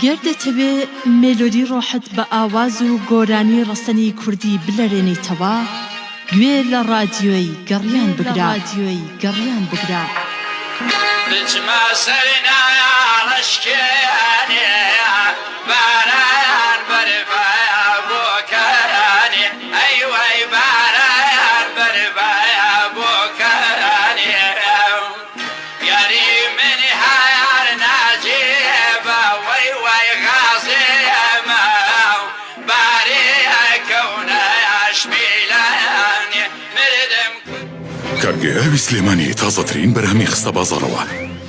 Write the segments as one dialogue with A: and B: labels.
A: گەر دەتەوێ مێلۆدی ڕۆحت بە ئاواز و گۆرانی ڕەسەنی کوردی بلەرێنیتەوە، گوێ لە ڕادیۆی گەڕیان بگرە.
B: بچمە سەر ناڵەشکێنێ باران بەربایە بۆکانێ ئەی وەی باران بەربایە بۆکانێ یاری من هەر ناجێبە وەی وەی غازێمە بارێ کەونە شمیلانێ مردم کورد.
C: کارگەی ئاوی سلێمانی تازەترین بەرهەمی خستە بازاڕەوە.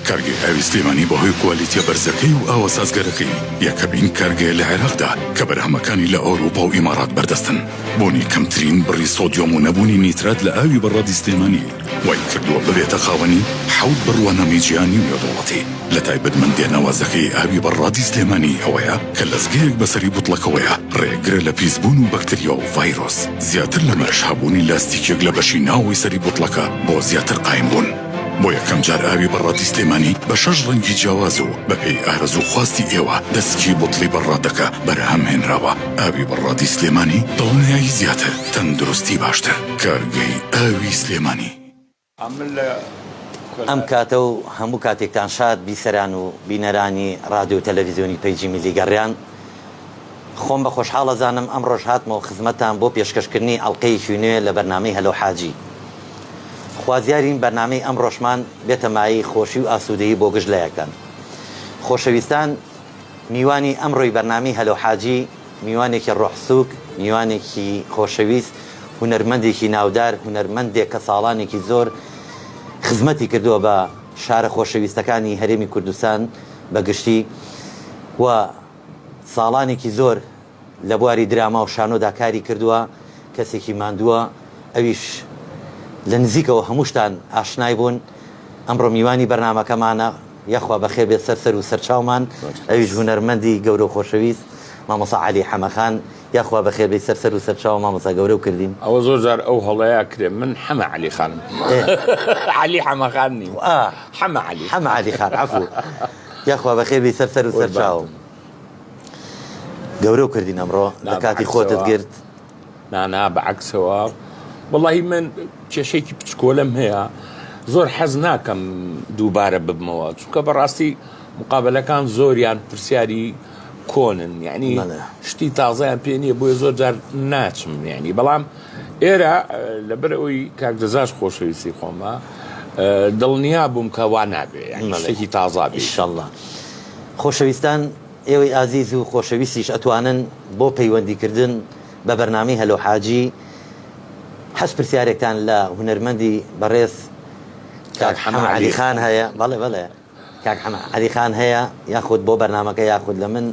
C: کارگەی ئاوی سلێمانی بەهۆی کوالیتیە بەرزەکەی و ئاوە سازگەرەکەی یەکەمین کارگەیە لە عێراقدا کە بەرهەمەکانی لە ئەوروپا و ئیماڕات بەردەستن. بوونی کەمترین بڕی سۆدیۆم و نەبوونی نیترات لە ئاوی بەڕادی سلێمانی وای کردووە ببێتە خاوەنی حەوت بڕوانامەی جیهانی و نێودەوڵەتی. لە تایبەتمەندیە ناوازەکەی ئاوی بەڕادی سلێمانی ئەوەیە کە لەزگەیەک بەسەری بوتڵەکەوەیە ڕێگرە لە پیسبوون و بەکتریا و ڤایرۆس. زیاتر لەمەش هەبوونی لاستیکێک لە بەشی ناوەوەی سەری بوتڵەکە بۆ زیاتر قایم بوون. بۆ یەکەم جار ئاوی بەڕادی سلێمانی بە شەش ڕەنگی جیاواز و بەپێی ئارەزوو خواستی ئێوە دەسکی بوتڵی بەڕادەکە بەرهەم هێنراوە. ئاوی بەڕادی سلێمانی دڵنیایی زیاتر، تەندروستی باشتر. کارگەی ئاوی سلێمانی.
D: ئەم کاتە و هەموو کاتێکتان شاد بیسەران و بینەرانی ڕادیۆ و تەلەڤیزیۆنی پەیجی میللی گەڕیان. خۆم بە خۆشحاڵ ئەزانم ئەمڕۆش هاتمەوە خزمەتتان بۆ پێشکەشکردنی ئەڵقەیەکی نوێ لە بەرنامەی هەلۆ حاجی. خوازیارین بەرنامەی ئەمڕۆشمان بێتە مایەی خۆشی و ئاسوودەیی بۆ گشت لایەکتان. خۆشەویستان میوانی ئەمڕۆی بەرنامەی هەلۆ حاجی میوانێکی ڕۆح سووک، میوانێکی خۆشەویست، هونەرمەندێکی ناودار، هونەرمەندێک کە ساڵانێکی زۆر خزمەتی کردووە بە شارە خۆشەویستەکانی هەرێمی کوردستان بە گشتی و ساڵانێکی زۆر لە بواری دراما و شانۆدا کاری کردووە، کەسێکی ماندووە، ئەویش لە نزیکەوە هەمووشتان ئاشنای بوون، ئەمڕۆ میوانی بەرنامەکەمانە، یاخوا بەخێر بێت سەر سەر و سەرچاومان، ئەویش هونەرمەندی گەورە و خۆشەویست مامۆستا عەلی حەمەخان، یاخوا بەخێر بێی سەر سەر و سەرچاو مامۆستا گەورە و کردین.
E: ئەوە زۆر جار ئەو هەڵەیە کرێ من حەمە عەلی خانم عەلی حەمەخان نیم حەمە عەلی
D: حەمە عەلی خان عەفو یاخوا بەخێر بێی سەر سەر و سەرچاوم. گەورەو کردین ئەمڕۆ لە کاتی خۆتت گرت.
E: نا نا بە عەکسەوە وەڵاهی من کێشەیەکی بچکۆلەم هەیە زۆر حەز ناکەم دووبارە ببمەوە چونکە بەڕاستی مقابلەکان زۆریان پرسیاری کۆنن یعنی شتی تازەیان پێ نییە بۆیە زۆر جار ناچم یعنی بەڵام ئێرە لەبەر ئەوی کاک دەزاش خۆشەویستی خۆمە دڵنیا بووم کە وا نابێ یعنی شتێکی تازا بێ
D: ئینشەڵڵا خۆشەویستان ئێوەی ئازیز و خۆشەویستیش ئەتوانن بۆ پەیوەندی کردن بە بەرنامەی هەلۆ حاجی هەچ پرسیارێکتان لە هونەرمەندی بەڕێز کاک حەمە عەلی خان هەیە بەڵێ بەڵێ کاک حەمە عەلی خان هەیە یاخود بۆ بەرنامەکە یاخود لە من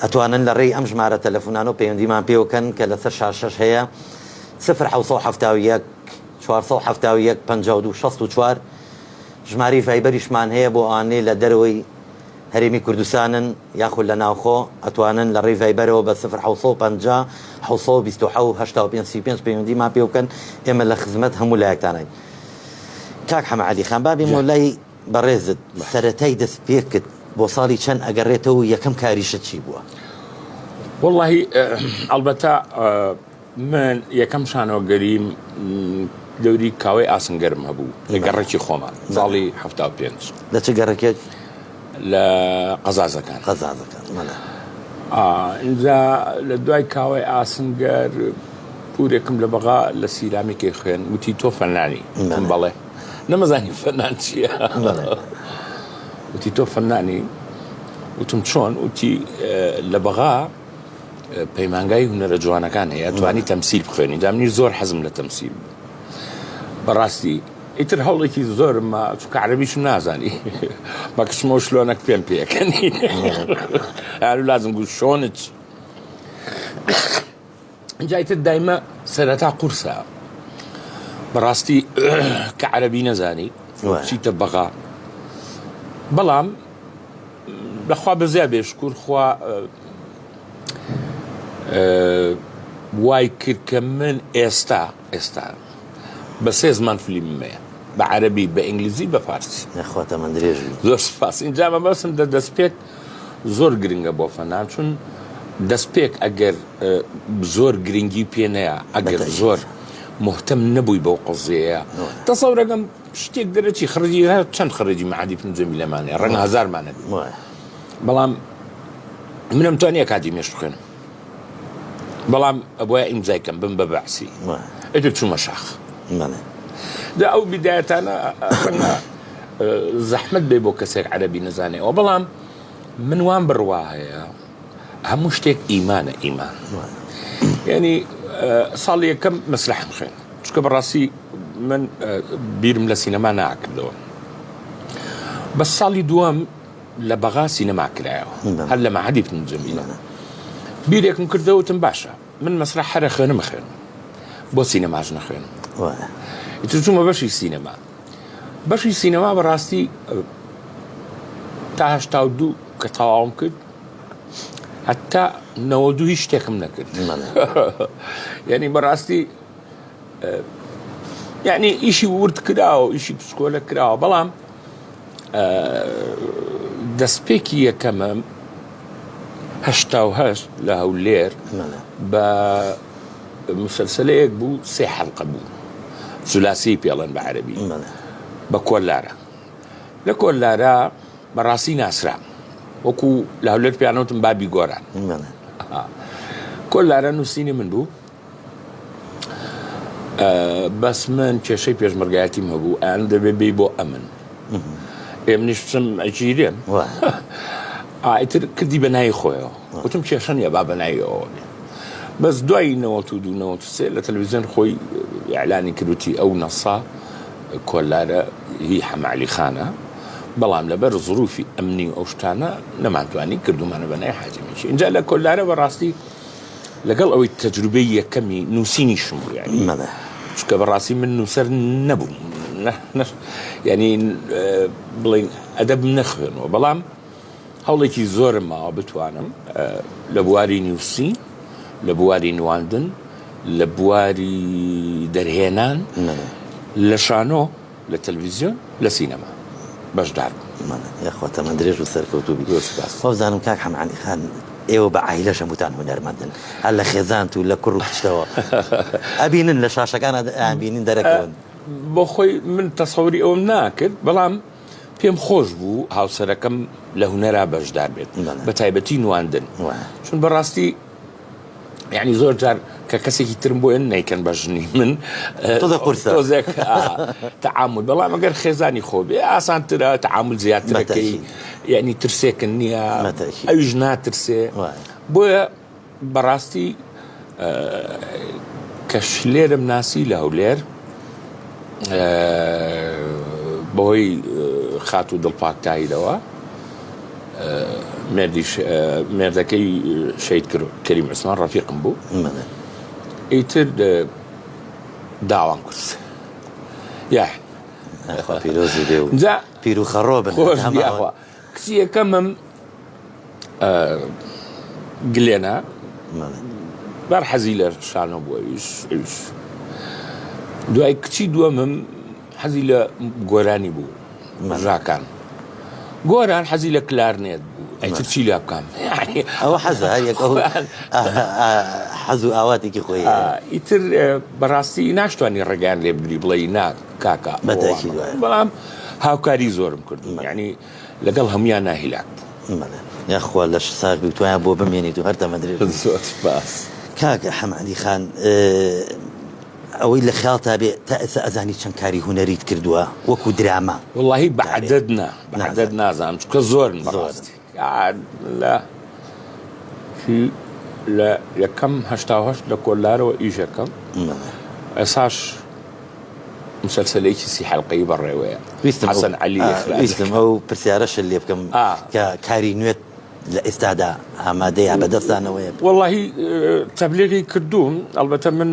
D: ئەتوانن لە ڕێی ئەم ژمارە تەلەفونانە و پەیوەندیمان پێوەکەن کە لەسەر شاشەش هەیە 0 771 471 52 64 ژمارەی ڤایبەریشمان هەیە بۆ ئەوانەی لە دەرەوەی هەرێمی کوردستانن یاخود لە ناوخۆ ئەتوانن لە ڕێی ڤایبەرەوە بە سفر 750 727 85 35 پەیوەندیمان پێ بکەن ئێمە لە خزمەت هەموو لایەکتانین. کاک حەمە عەلی خان با بێمەوە لای بەڕێزت سەرەتای دەست پێکت بۆ ساڵی چەند ئەگەڕێتەوە و یەکەم کاریشت چی بووە؟
E: وەڵاهی ئەڵبەتە من یەکەم شانۆگەریم دەوری کاوەی ئاسنگەرم هەبوو لە گەڕەکی خۆمان ساڵی 75.
D: لە چ گەڕەکێک؟
E: لە قەزازەکان.
D: قەزازەکان بەڵێ.
E: ئینجا لە دوای کاوەی ئاسنگەر پورێکم لە بەغا لە سیرامیکەی خوێن وتی تۆ فەنانی وتم بەڵێ نەمەزانی فەنان چییە وتی تۆ فەنانی وتم چۆن وتی لە بەغا پەیمانگای هونەرە جوانەکان هەیە توانی تەمسیل بخوێنی جا منیش زۆر حەزم لە تەمسیل بوو بەڕاستی ئیتر هەوڵێکی زۆرم ما چونکە عەرەبیشم نازانی بە کچمەوە شلۆنەک پێم پێکەنی هەر لازم گوت شۆنت اینجا ئیتر دایمە سەرەتا قورسە بەڕاستی کە عەرەبی نەزانی چیتە بەغا بەڵام لەخوا بەزیا بێ شکور خوا وای کرد کە من ئێستا ئێستا بە سێ زمان فلیمم هەیە بە عەرەبی بە ئینگلیزی بە فارسی
D: نەخوا تەمەن درێژ بی
E: زۆر سپاس اینجا مەبەستم دە دەستپێک. زۆر گرنگە بۆ فەنان چون دەستپێک ئەگەر زۆر گرنگی پێ نەیە ئەگەر زۆر مهتەم نەبووی بەو قەزیەیە تەسەورەکەم شتێک دەرەچی خڕجی چەند خڕێجی معادی فنون جەمیلەمانەیە ڕەنگە هەزارمانە بێت بەڵام منم توانی ئەکادیمیش بخوێنم بەڵام ئەبوایە ئیمزای کەم بم بە بەعسی ئیتر چوومە شاخ جا ئەو بیدایەتانە ڕەنگە زەحمەت بێ بۆ کەسێک عەرەبی نەزانێەوە بەڵام من وام بڕوا هەیە هەموو شتێک ئیمانە ئیمان یعنی ساڵی یەکەم مەسرحم خوێن چونکە بەڕاستی من بیرم لە سینەما ناکردەوە بە ساڵی دووەم لە بەغا سینەما کرایەوە هەر لە مەعهەدی فنون جەمیلە بیرێکم کردەوە وتم باشە من مەسرح هەرە خوێنم خوێنم بۆ سینەماش نەخوێنم ئیتر چوومە بەشی سینەما بەشی سینەما بەڕاستی تا 82 کە تەواوم کرد هەتا 92 هیچ شتێکم نەکرد یعنی بەڕاستی یعنی ئیشی ورد کراوە ئیشی پسکۆلە کراوە بەڵام دەستپێکی یەکەمم 88 لە هەولێر بە مسلسلەیەک بوو سێ حەڵقە بوو سولاسی پێڵێن بە عەربی بە کۆلارە لە کۆلارە بەڕاستی ناسرام وەکو لە هەولێر پیانوتم بابی گۆران کۆلارە نووسینی من بوو بەس من کێشەی پێشمەرگایەتیم هەبوو ئەیان دەبێ بێی بۆ ئەمن ئێ منیش بچم ئەگیرێم ئیتر کردی بە ناوی خۆیەوە وتم کێشە نییە با بە ناوی ئەوە بێ بەس دوای 92 93 لە تەلەڤیزیۆن خۆی ئیعلانی کردوتی ئەو نەسا کۆلارە هی حەمەعلی خانە بەڵام لەبەر ظروفی ئەمنی و ئەو شتانە نەمانتوانی کردومانە بە ناوی حاجی مەکی اینجا لە کۆلارە بەڕاستی لەگەڵ ئەوەی تەجروبەی یەکەمی نووسینیشم بوو یانی
D: بەڵێ.
E: چونکە بەڕاستی من نووسەر نەبووم یانی بڵین ئەدەبم نەخوێنەوە بەڵام هەوڵێکی زۆرم ماوە بتوانم لە بواری نووسین لە بواری نواندن لە بواری دەرهێنان لە شانۆ لە تەلڤیزیۆن لە سینەما بەشدار بووم.
D: بەڵێ یاخوا تەمەن درێژ و سەرکەوتوو بی.
E: زۆر سوپاس.
D: وابزانم کاک حەمەعەلی خان ئێوە بە عایلەش هەمووتان هونەرمەندن هەر لە خێزانت و لە کوڕ و کچتەوە ئەبینن لە شاشەکانا ئەیانبینین دەرەکەون.
E: بۆ خۆی من تەسەوری ئەوەم ناکرد بەڵام پێم خۆش بوو هاوسەرەکەم لە هونەرا بەشدار بێت بە تایبەتی نواندن چون بەڕاستی یعنی زۆر جار کە کەسێکی ترم بۆ نیکەن بە ژنی من تۆزێک تعامل بەڵام ئەگەر خێزانی خۆ بێ ئاسانترە تعامل زیاترەکەی یعنی ترسێکن نییە ئەویش ناترسێ بۆیە بەڕاستی کە شلێرم ناسی لە هەولێر بەهۆی خاتوو دڵپاک تاهیرەوە مێردیش مێردەکەی شەید کەریم عوسمان ڕەفیقم بوو ئیتر داوام کرد یا
D: پیرۆزی بێ و پیر و خەڕۆ بن
E: کچی یەکەمم گلێنە بەر حەزی لە شانۆ بوو ئەویش ئەویش دوای کچی دووەمم حەزی لە گۆرانی بوو ژاکان گۆران حەزی لە کلارنێت بوو ئەیتر چی لە بکەم
D: ئەوە حەزە هەر یەک ئەو حەز و ئاواتێکی خۆی
E: ئیتر بەڕاستی ناشتوانی ڕێگەیان لێ بگری بڵێ نا کاکە بەڵام هاوکاری زۆرم کردو یعنی لەگەڵ هەموویان ناهیلاک
D: بوو. بەڵێ یاخوا لەش ساغ بی و توایان بۆ بمێنیت و هەر تەمەندرێژ
E: بی. زۆر سوپاس.
D: کاک حەمەعەلی خان ئەوەی لە خەیاڵتا بێ تا ئێستا ئەزانی چەند کاری هونەریت کردووە وەکو دراما؟
E: وەڵاهی بە عەدەد نا بە عەدەد نازانم چونکە زۆرن بەڕاستی لە لە یەکەم 88 لە کۆلارەوە ئیشەکەم ئێساش مسەلسەلێکی سی حەلقەیی بەڕێوەیە.
D: ویستم
E: حەسەن عەلی ئیخراج
D: ویستم ئەو پرسیارەشت لێ بکەم کە کاری نوێت لە ئێستادا ئامادەیە بەدەستانەوەیە؟
E: وەڵاهی تەبلیغی کردووم ئەڵبەتە من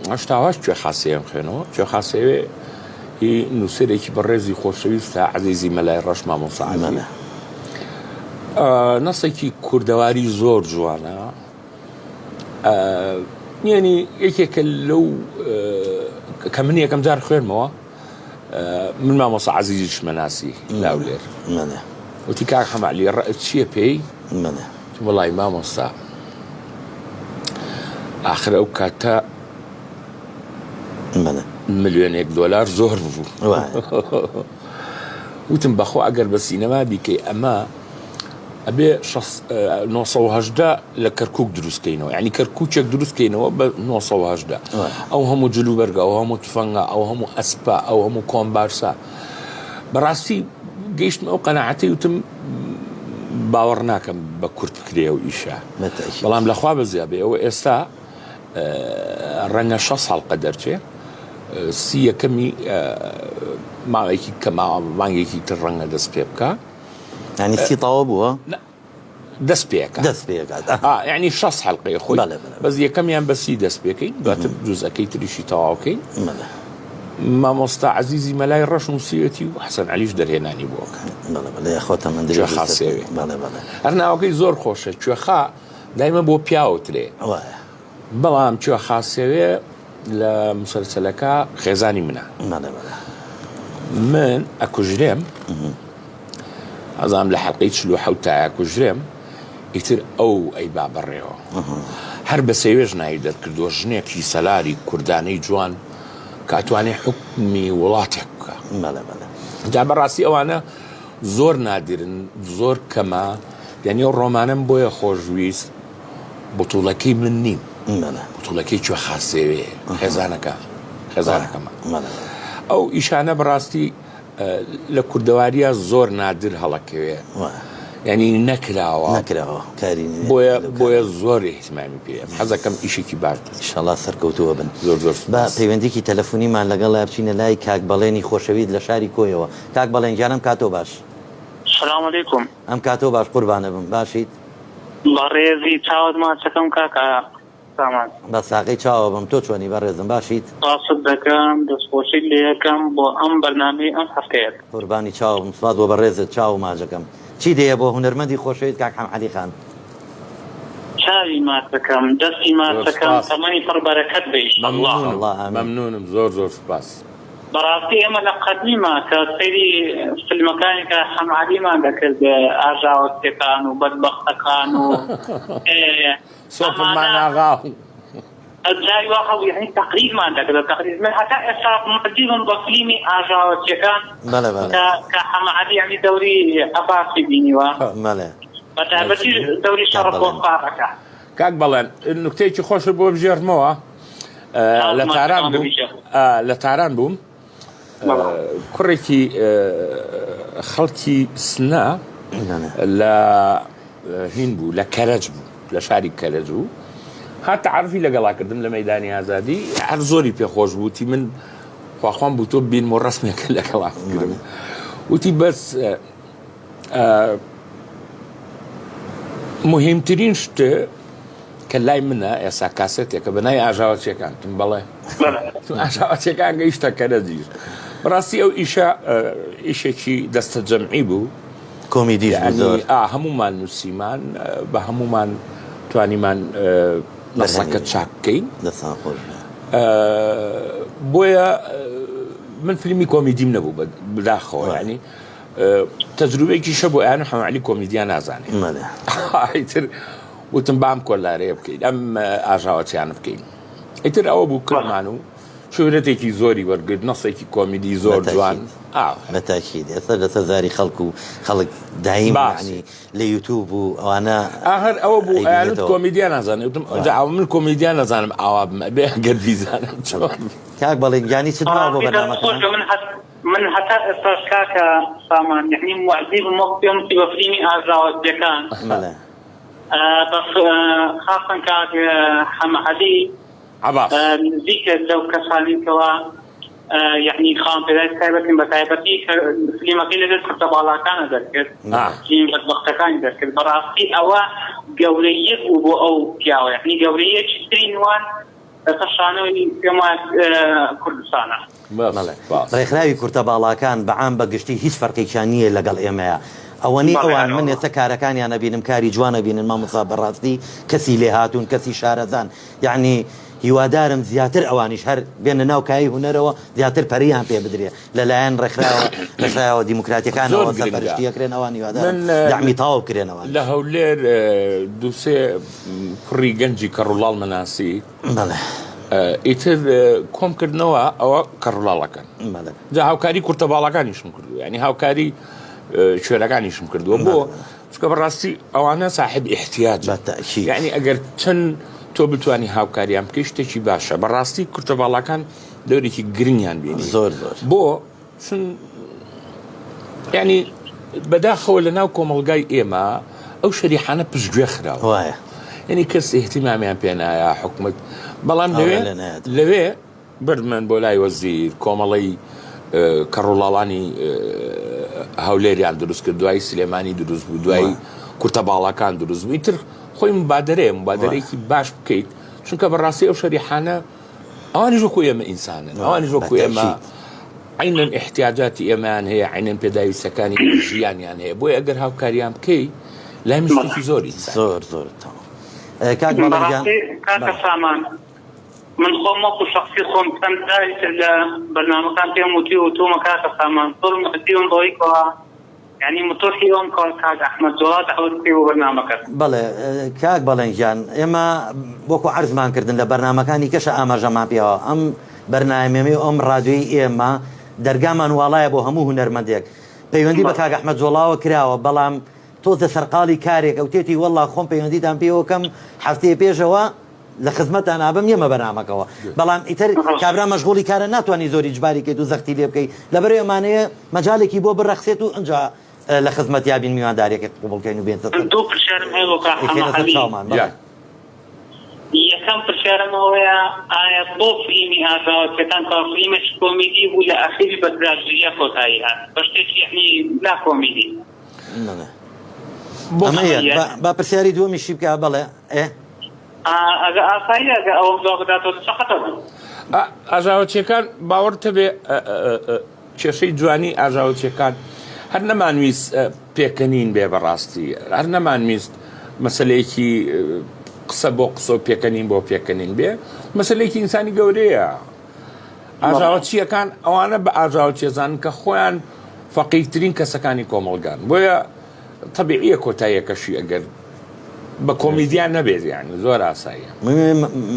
E: 88 کوێخا سێیەم خوێنەوە کوێخا سێوێ هی نووسەرێکی بەڕێزی خۆشەویستە عەزیزی مەلای ڕەش مامۆستا عەزیز نەسێکی کوردەواری زۆر جوانە یعنی یەکێکە لەو کە من یەکەم جار خوێنمەوە من مامۆسا عەزیزیشمە ناسی لاولێر. وتی کاک حەمەعەلی ڕەئت چییە پێی؟ وتم وەڵی مامۆستا ئاخر ئەو کاتە ملیۆنێک دۆلار زۆر بوو. وتم بەخوا ئەگەر بە سینەما بیکەی ئەمە ئەبێ 918 لە کەرکک دروستکەینەوە ینی کەرکوچێک دروستکەینەوە بە 918 ئەو هەموو جلوبەرگە ئەو هەموو تفەنگە ئەو هەموو ئەسپە ئەو هەموو کۆمبارسە بەڕاستی گەیشتم ئەو قەنەعەتی وتم باوەڕ ناکەم بە کورت بکرێ و ئیشە بەڵام لەخوا بەزیا بێ ئەوە ئێستا ڕەنگە شە ساڵقە دەرچێ سی یەکەمی ماوەیەکی کە مانگێکی تر ڕەنگە دەست پێ بکە
D: ینی سی تاوە بووە
E: دەست پێکە
D: دەست پێکات
E: ینی شەست حلقەیە خۆی بەس یەکەمیان بەسی دەست پێکەین دواتر جزەکەی تریشی تەواوکەین مامۆستا عەزیزی مەلای ڕەش نووسیوێتی و حەسەن عەلیش دەرهێنانی بۆ ئەکات.
D: بەڵێ بەڵێ یاخوا تەمەن درێژ
E: کوێخا سێوێ.
D: بەڵێ بەڵێ.
E: هەر ناوەکەی زۆر خۆشە کوێخا دایمە بۆ پیاو ئەوترێ.
D: وایە.
E: بەڵام کوێخا سێوێ لە مسەلسەلەکە خێزانی منە.
D: بەڵێ بەڵێ.
E: من ئەکوژرێم ئەزانم لە حەلقەی 47 تا ئەکوژرێم ئیتر ئەو ئەیبا بەڕێوە. هەر بە سەیوێش ناوی دەرکردووە، ژنێکی سەلاری کوردانەی جوان کە ئەتوانێ حوکمی وڵاتێک بکا.
D: بەڵێ بەڵێ.
E: جا بەڕاستی ئەوانە زۆر نادرن، زۆر کەمە، یانی ئەو ڕۆمانەم بۆیە خۆشویست بتوڵەکەی من نیم،
D: بەڵێ.
E: بتوڵەکەی کوێخا سێوێ، خێزانەکە، خێزانەکەمە.
D: بەڵێ بەڵێ.
E: ئەو ئیشانە بەڕاستی لە کوردەواریا زۆر نادر هەڵەکەوێ یعنی نەکراوە
D: نەکراوە کاری
E: بۆیە بۆیە زۆر ئیهتمامی پێ حەزەکەم ئیشێکی باش
D: ئیشەڵا سەرکەوتووە بن
E: زۆر زۆر
D: با پەیوەندیکی تەلەفونیمان لەگەڵا بچینە لای کاک بەڵێنی خۆشەویست لە شاری کۆیەوە کاک بەڵێن گیان ئەم کاتۆ باش.
F: سلام علیکم.
D: ئەم کاتۆ باش قوربانە بم باشیت؟
F: بەڕێزی چاوت ماچەکەم کاکە سامان.
D: بە ساقەی چاوە بم تۆ چۆنی بەڕێزم باشیت؟
F: سپاست دەکەم دەستخۆشیت لێ ئەکەم بۆ ئەم بەرنامەی ئەم هەفتەیەت.
D: قوربانی چاوە بم سپاس بۆ بەڕێزت چاو و ماجەکەم. چی دێیە بۆ هونەرمەندی خۆشەویست کاک حەمەعەلی خان؟
F: چاوی ماچەکەم دەستی
E: زۆر
F: ماچەکەم
E: سپاس.
F: تەمەنی پڕ بەرەکەت بێ ئیشەڵڵا.
E: مەمنونم
D: ئیشەڵڵا ئامین.
E: مەمنونم زۆر زۆر سپاس.
F: بەڕاستی ئێمە لە قەدیما کە سەیری فیلمەکانی کاک حەمەعەلیمان دەکرد ئاژاوەچیەکان و بەدبەختەکان و
E: سۆپم ئاغا و.
F: جاری وا هەبوو یەعنی تەقلیدمان دەکرد تەقلید من هەتا ئێستا مەجیبم بە فلیمی ئاژاوەچیەکان
D: بەڵێ بەڵێ
F: کە کە حەمە عەلی یەعنی دەوری عەباسی بینیوە
D: بەڵێ
F: بە تایبەتی دەوری
D: کاک
F: شەڕ
D: بەڵێن.
F: بۆ پارەکە.
E: کاک بەڵێن نوکتەیەکی خۆشت بۆ بگێڕمەوە لە تاران بووم لە تاران بووم کوڕێکی خەڵکی سنە لە هین بوو لە کەرەج بوو لە شاری کەرەج بوو هات تعرفی لەگەڵا کردم لە مەدانی ئازادی هەر زۆری پێخۆش بووتی من خواخوام بوو تۆ بینم و ڕسمێکە لەگەڵا بگرم وتی بەس مهمترین شت کە لای منە ئێسا کاسێتێکە بە ناوی ئاژاوەچیەکان تم بەڵێ ئاژاوەچیەکان گەیشتە کەرەجیش بەڕاستی ئەو ئیشە ئیشێکی دەستە جەمعی بوو
D: کۆمیدیش بوو زۆر
E: ئا هەمومان نووسیمان بە هەمومان توانیمان نەسەکە چاک بکەین
D: دەستان خۆش بێ
E: بۆیە من فیلمی کۆمیدیم نەبوو بەداخەوە ینی تەجروبەیەکیشە بۆ ئەیان حەمەعەلی کۆمیدیا نازانێ ئیتر وتم با ئەم کۆلارەیە بکەین ئەم ئاژاوەچیانە بکەین ئیتر ئەوە بوو کردمان و شوهرەتێکی زۆری وەرگرت نەسێکی کۆمیدی زۆر جوان
D: بە تاکید ئێستا لەسەر زاری خەڵک و خەڵک دایم ینی لە یوتوب و ئەوانە
E: ئاخر ئەوە بوو ئەیانوت کۆمیدیا نازانێ وتم ئەوجا ئەوە من کۆمیدیا نازانم ئاوا بم ئەبێ ئەگەر بیزانم چۆن
D: کاک بەڵێن گیانی چت ماوە بۆ بەرنامەکەمان؟
F: من هەتا ئێستاش کاکە سامان یەعنی موعجیبم وەک پێم وتی بە فلیمی ئاژاوەچیەکان
D: بەڵێ.
F: بەس خاستەن کاک حەمە عەلی
E: عەباس.
F: نزیکە لەو کەسانەی کەوا یەعنی خاوەن پێداویستی تایبەتن بە تایبەتی کە فلیمەکەی لەگەل کورتە باڵاکانە دەرکرد فلیمی بەدبەختەکانی دەرکرد بەڕاستی ئەوە گەورەییەک بوو بۆ ئەو پیاوە یەعنی گەورەییەکی تری نوان لەسەر شانۆی پێم وایە کوردستانە.
D: بەڵێ ڕێکخراوی کورتە باڵاکان بە عام بە گشتی هیچ فەرقێکیان نییە لەگەڵ ئێمەیا ئەوەنەی ئەوان من ئێستا کارەکانیان ئەبینم کاری جوان ئەبینن مامۆستا بەڕاستی کەسی لێهاتوون کەسی شارەزان یەعنی. هیوادارم زیاتر ئەوانیش هەر بێنە ناو کایەی هونەرەوە زیاتر پەرەیان پێ بدرێ لەلایەن ڕێکخراوە ڕێکخراوە دیموکراتیەکانەوە
E: زۆر گرنگە.
D: سەرپەرشتی ئەکرێن ئەوان هیوادارم
E: من اه،
D: دەعمی تەواو بکرێن ئەوانیش.
E: لە هەولێر اه، دووسێ کوڕی گەنجی کەڕولاڵ مەناسی
D: بەڵێ.
E: اه، ئیتر اه، کۆم کردنەوە ئەوە کەڕولاڵەکەن
D: بەڵێ.
E: جا هاوکاری کورتە باڵاکانیشم کردووە یعنی هاوکاری اه، کوێرەکانیشم کردووە بۆ چونکە بەڕاستی ئەوانە ساحب ئیحتیاجن
D: بە تەئکید.
E: یعنی ئەگەر چەند تۆ بتوانی هاوکاریان بکەی شتێکی باشە بەڕاستی کورتە باڵاکان دەورێکی گرنگیان بینی
D: زۆر زۆر.
E: بۆ چون یعنی بەداخەوە لە ناو کۆمەڵگای ئێمە ئەو شەریحانە پشتگوێ خراوە
D: وایە.
E: یعنی کەس ئیهتیمامیان پێ نایە حکومت بەڵام لەوێ
D: ئاوڕیان لێ نایەت.
E: لەوێ بردمان بۆ لای وەزیر، کۆمەڵەی کەڕوڵاڵانی هەولێریان دروست کرد، دوایی سلێمانی دروست بوو، دوایی کورتە باڵاکان دروست بوو، ئیتر خۆی مبادەرەیە، مبادەرەیەکی باش بکەیت، چونکە بەڕاستی ئەو شەریحانە ئەوانیش وەکو ئێمە ئینسانن، ئەوانیش وەکو ئێمە عەینەن ئیحتیاجاتی ئێمەیان هەیە، عەینەن پێداویستەکانی ژیانیان هەیە، بۆیە ئەگەر هاوکاریان بکەی لای من شتێکی زۆر ئینسانیە.
D: زۆر زۆر تەواو کاک بەڵێن گیان.
F: بەڕاستی کاکە سامان من خۆم وەکو شەخسی خۆم چەند جاری تر لە بەرنامەکان پێم وتی و وتومە کاکە سامان زۆر مەدیوم بەوەی کەوا یانی متوحی ئەوم کەوا کاک ئەحمەد جۆڵا دەعوەت بکەی بۆ بەرنامەکەت.
D: بەڵێ کاک بەڵێن گیان ئێمە وەکو عەرزمان کردن لە بەرنامەکانی کەشە ئاماژەمان پێوە ئەم بەرنامەی و ئەم ڕادیۆی ئێمە دەرگامان واڵایە بۆ هەموو هونەرمەندێک پەیوەندی بە کاک ئەحمەد جۆڵاوە کراوە بەڵام تۆزە سەرقاڵی کارێک ئەوتێتی وەڵا خۆم پەیوەندیتان پێوەکەم هەفتەیە پێشەوە لە خزمەتان ئابم یەمە بەرنامەکەوە بەڵام ئیتر کابرا مەشغوڵی کارە ناتوانانی زۆری جباری کەیت و زەختی لێ بکەی لەبەرەی ئەمانەیە مەجالێکی بۆ بڕەخسێت و ئەجا لە خزمەت یابین میوانداریەکە قبوڵکەین و بێنتە
F: دوو پرسیارم هەیە بۆ کاک حەمە عەلی.
D: چاومان بەڵێ.
F: یەکەم پرسیارم ئەوەیە ئایا بۆ فلیمی ئاژاوەچیەکان کە فلیمێکی کۆمیدی بوو لە ئەخیری بە تراژیدیا کۆتایی هات بە شتێکی یەعنی نا کۆمیدی؟
D: بەڵێ ئەمە یەک با پرسیاری دووەمیشی بکە بەڵێ ئێ
F: ئەگە ئاساییە ئەگە ئەوەم جواب بداتەوە چ خەتەر بوو؟
E: ئاژاوەچیەکان باوەڕت هەبێ کێشەی جوانی ئاژاوەچیەکان هەر نەمانویست پێکەنین بێ بەڕاستی هەر نەمانویست مەسلەیەکی قسە بۆ قسە و پێکەنین بۆ پێکەنین بێ مەسلەیەکی ئینسانی گەورەیە ئاژاوەچیەکان ئەوانە بە ئاژاوەچێزان کە خۆیان فەقیرترین کەسەکانی کۆمەڵگان بۆیە تەبیعیە کۆتاییەکەشی ئەگەر بە کۆمیدیا نەبێت یانی زۆر ئاساییە.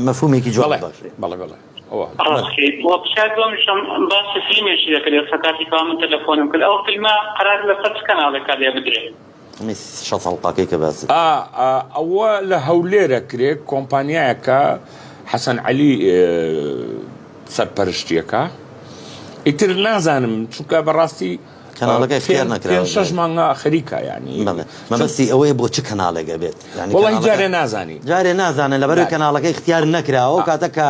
D: مەفهومێکی جوان بەخشێ.
E: بەڵێ بەڵێ ئەوە.
F: ڕاستکەی وە پرسیار دووەمیشم باسی فیلمێکی دەکرد ئێستا کاتی کەوا من تەلەفۆنم کرد ئەو فیلمە قەرارە لەسەر چ کەناڵێکا لێ بدرێ؟
D: ئەمەی شەست هەڵقەکەی کە باست
E: ئا ئەوە لە هەولێر ئەکرێ کۆمپانیایەکە حەسەن عەلی سەرپەرشتیەکە ئیتر نازانم چونکە بەڕاستی
D: کەناڵەکە اختیار نەکراوە.
E: پێنج شەش مانگە خەریکە یانی.
D: بەڵێ مەبەستی ئەوەیە بۆ چ کەناڵێک ئەبێت یانی
E: وەڵی جارێ نازانی.
D: جارێ نازانن لەبەرئەوەی کەناڵەکە اختیار نەکراوە ئەو کاتە کە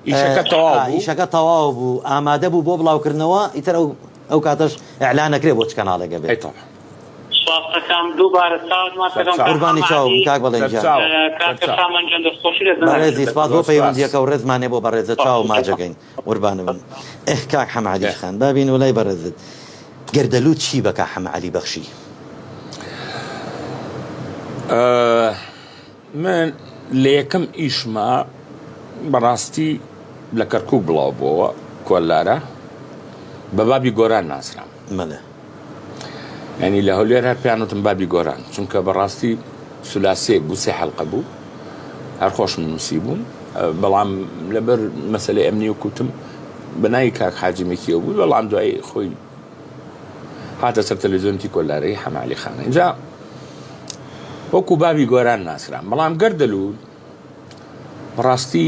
E: ئیشەکە تەواو بوو
D: ئیشەکە تەواو بوو ئامادە بوو بۆ بڵاوکردنەوە ئیتر ئەو ئەو کاتەش ئیعلان ئەکرێ بۆ چ کەناڵێک ئەبێت.
E: ئەی تەبعەن.
F: سوپاستەکەم دووبارە چاوت ماچ دەکەم کاک
D: قوربانی چاوم
F: حەمە عەلی.
D: کاک بەڵێن گیان.
E: سەرچاو
F: کاکە
E: سەرچاو.
F: سامان گیان دەستخۆشی لە جەنابت
D: بەڕێزی
F: دەکەم.
D: سپاس بۆ
E: زۆر سپاس.
D: پەیوەندیەکە و ڕێزمانێ بۆ بەڕێزت چاو ماچەکەین. قوربانت بم ئه کاک حەمە عەلی خان با بینەوە لای بەڕێزت گەردەلووت چی بە کاک حەمە عەلی بەخشی؟
E: من لە یەکەم ئیشما بەڕاستی لە کەرکوک بڵاو بۆوە کۆلارە بە بابی گۆران ناسرام.
D: بەڵێ.
E: یانی لە هەولێر هەر پێیان وتم بابی گۆران چونکە بەڕاستی سولاسیەک بوو سێ حەلقە بوو هەر خۆشم نووسی بووم بەڵام لەبەر مەسەلەی ئەمنی و کوتم بە ناوی کاک حاجی مەکیەوە بوو بەڵام دوای خۆی هاتە سەر تەلەڤیزیۆن تیکۆلارەی حەمالی خانە اینجا وەکو بابی گۆران ناسرام بەڵام گەردەلوول بەڕاستی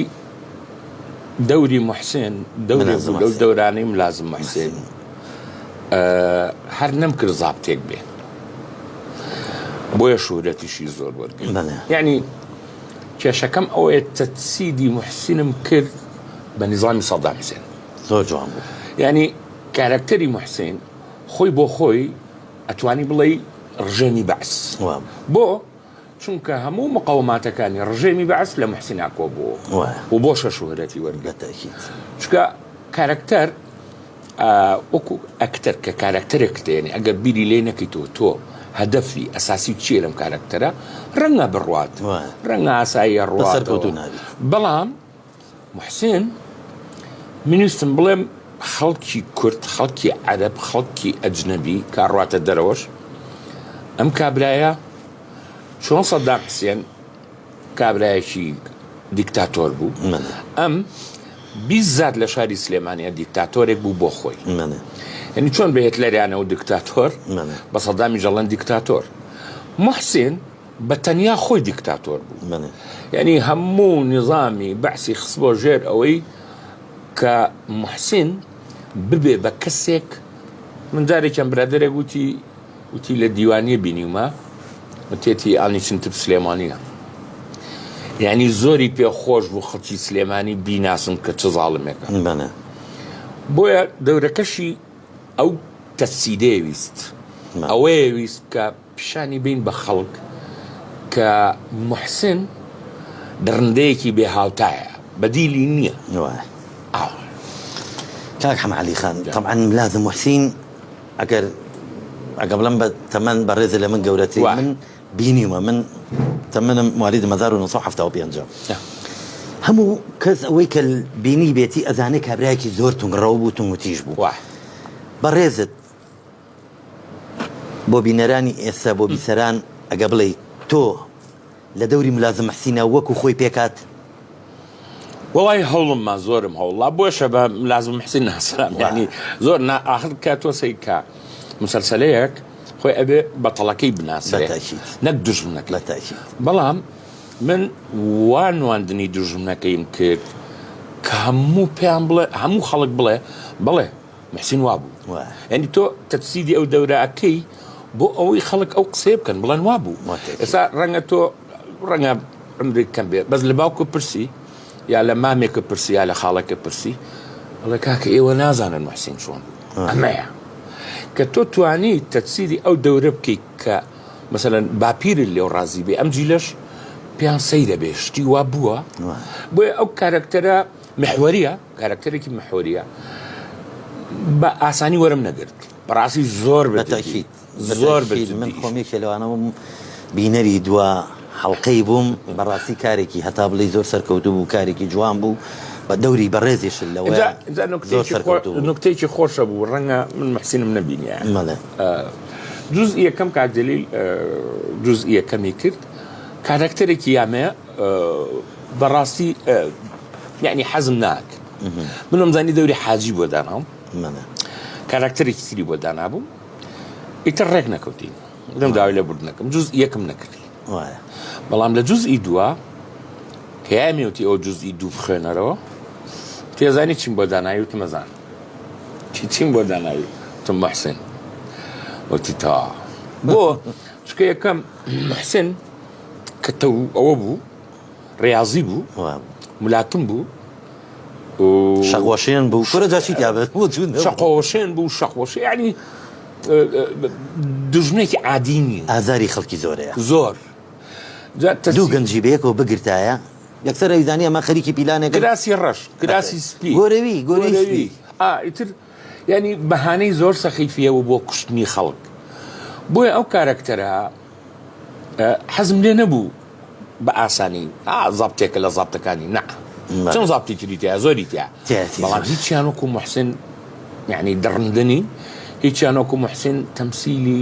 E: دەوری محسێن دەورێک بوو لەو دەورانەی ملازم محسێن هەر نەمکرد زابتێک بێ بۆیە شوهرەتیشی زۆر وەرگرت یعنی کێشەکەم ئەوەیە تەجسیدی محسینم کرد بە نیزامی سەدام حسێن
D: زۆر جوان بوو
E: یعنی کارەکتەری محسین خۆی بۆ خۆی ئەتوانی بڵێ ڕژێمی بەعس بۆ چونکە هەموو مقەوماتەکانی ڕژێمی بەعس لە موحسینا کۆبووەوە و بۆشە شوهرەتی وەرگرت. چونکە کارەکتەر وەکو ئەکتەر کە کارەکتەرێک دێنێ ئەگەر بیری لێ نەکەیتەوە تۆ هەدەفی ئەساسی چییە لەم کارەکتەرە ڕەنگە بڕوات ڕەنگە ئاساییە ڕوات بەڵام. محسن من ویستم بڵێم خەڵکی کورد خەڵکی عەرەب خەڵکی ئەجنەبی کە ئەڕواتە دەرەوەش ئەم کابرایە چۆن سەدام حسێن کابرایەکی دیکتاتۆر بوو ئەم بیزات لە شاری سلێمانە دیکتاتۆرێک بوو بۆ خۆی یعنی چۆن بە هێتلەریانەوە دیکتاتۆر بە سەدامی ژەڵەن دیکتاتۆر محسن بە تەنیا خۆی دیکتاتۆر بوو یعنی هەموو نظامی بەعسی خسبۆ ژێر ئەوەی کە محسن ببێ بە کەسێک من جارێکیان برادەرێک وتی وتی لە دیوانیە بینیومە وتێتی ئانی چنتب سلێمانیە یعنی زۆری پێ خۆش بوو خەڵکی سلێمانی بیناسن کە چ زاڵمێکە
D: بەڵێ
E: بۆیە دەورەکەشی ئەو تەسیدەیە ویست ئەوەیە ویست کە پیشانی بین بە خەڵک کە موحسن دڕندەیەکی بێ هاوتایە بەدیلی نییە.
D: وایە کاک حەمە عەلی خان تەبعەن ملازم موحسین ئەگەر ئەگە بڵێم بە تەمەن بەڕێزە لە من گەورەتری من بینیومە من تەمەنم موالیدم 1975 هەموو کەس ئەوەی کە بینی بێتی ئەزانێ کابرایەکی زۆر تونگڕەو بوو تونگ و تیژ بوو بەڕێزت بۆ بینەرانی ئێستا بۆ بیسەران ئەگە بڵێی تۆ لە دەوری ملازم محسینە وەکو خۆی پێکات؟
E: وەڵای هەوڵم ما زۆرم هەوڵا بۆشە بە ملازم محسین ناسرام یعنی زۆر نا ئاخر کە تۆ سەیر کە مسەلسەلەیەک خۆی ئەبێ بەتەڵەکەی بناسرێ نەک دوژمنەکەی بەڵام من وا نواندنی دوژمنەکەیم کرد کە هەموو پێیان بڵێ هەموو خەڵک بڵێ بڵێ محسین وابوو یعنی تۆ تەجسیدی ئەو دەورە ئەکەی بۆ ئەوەی خەڵک ئەو قسەیە بکەن بڵێن وابوو ئێستا ڕەنگە تۆ ڕەنگە عمرێک کەم بێ بەس لە باوکە پرسی یا لە مامێکە پرسی یا لە خاڵەکە پرسی ئەڵێ کاکە ئێوە نازانن محسین چۆن بوو ئەمەیە کە تۆ توانی تەجسیدی ئەو دەورە بکەیت کە مەسەلەن باپیرت لێو ڕازی بێ ئەم جیلەش پێیان سەیرە بێ شتی وا بووە بۆیە ئەو کارەکتەرە محوەریە کارەکتەرێکی محۆریە بە ئاسانی وەرم نەگرت بەڕاستی زۆر بە
D: تاکید زۆر من خۆم یەکێ لەوانە بووم بینەری دوا حەڵقەی بووم بەڕاستی کارێکی هەتا بڵێی زۆر سەرکەوتوو بوو کارێکی جوان بوو بە دەوری بەڕێزیشت لەوە زۆر سەرکەوتوو بوو.
E: نوکتەیەکی خۆشە بوو ڕەنگە من محسینم نەبینیایە جوزئی یەکەم کاک جەلیل جوزئی یەکەمی کرد کارەکتەرێکی یامەیە بەڕاستی یعنی حەزم ناکرد منم زانی دەوری حاجی بۆ داناوم کاراکتەرێکی تری بۆ دانابوو ئیتر ڕێک نەکەوتین دەم داوای لێ بردنەکەم جوز یەکم نەکرد بەڵام لە جوزئی دووە کەیامیوتی ئەو جوزئی دوو بخوێنەرەوە تێزانی چیم بۆ داناوی وتمەزان چی چیم بۆ داناوی وتم محسن وتی تا بۆ چکە یەکەم محسن کە تەو ئەوە بوو ڕیاضی بوو ملاکم بوو
D: شەقوەشێن بوو کورە جا چی تیا بێت بۆ چوون
E: شەقۆشێن بوو شەقوەشێ یعنی دوژمنێکی عادی نییە
D: ئازاری خەڵکی زۆرەیە
E: زۆر
D: دوو گەنجی بەیەکەوە بگرتایە یەکسەر ئەیزانی ئەمە خەریکی پیلانێک
E: کراسی ڕەش کراسی سپی
D: گۆرەوی گۆرەوی
E: ئیتر ینی بەهانەی زۆر سەخیفیە بوو بۆ کوشتنی خەڵک بۆیە ئەو کارەکتەرە حەزم لێ نەبوو بە ئاسانی زابتێکە لە زابتەکانی نا چەند زابتی تری تیا زۆری تیا بەڵام هیچیان وەکو محسن یعنی دڕندە نین هیچیان وەکو محسن تەمسیلی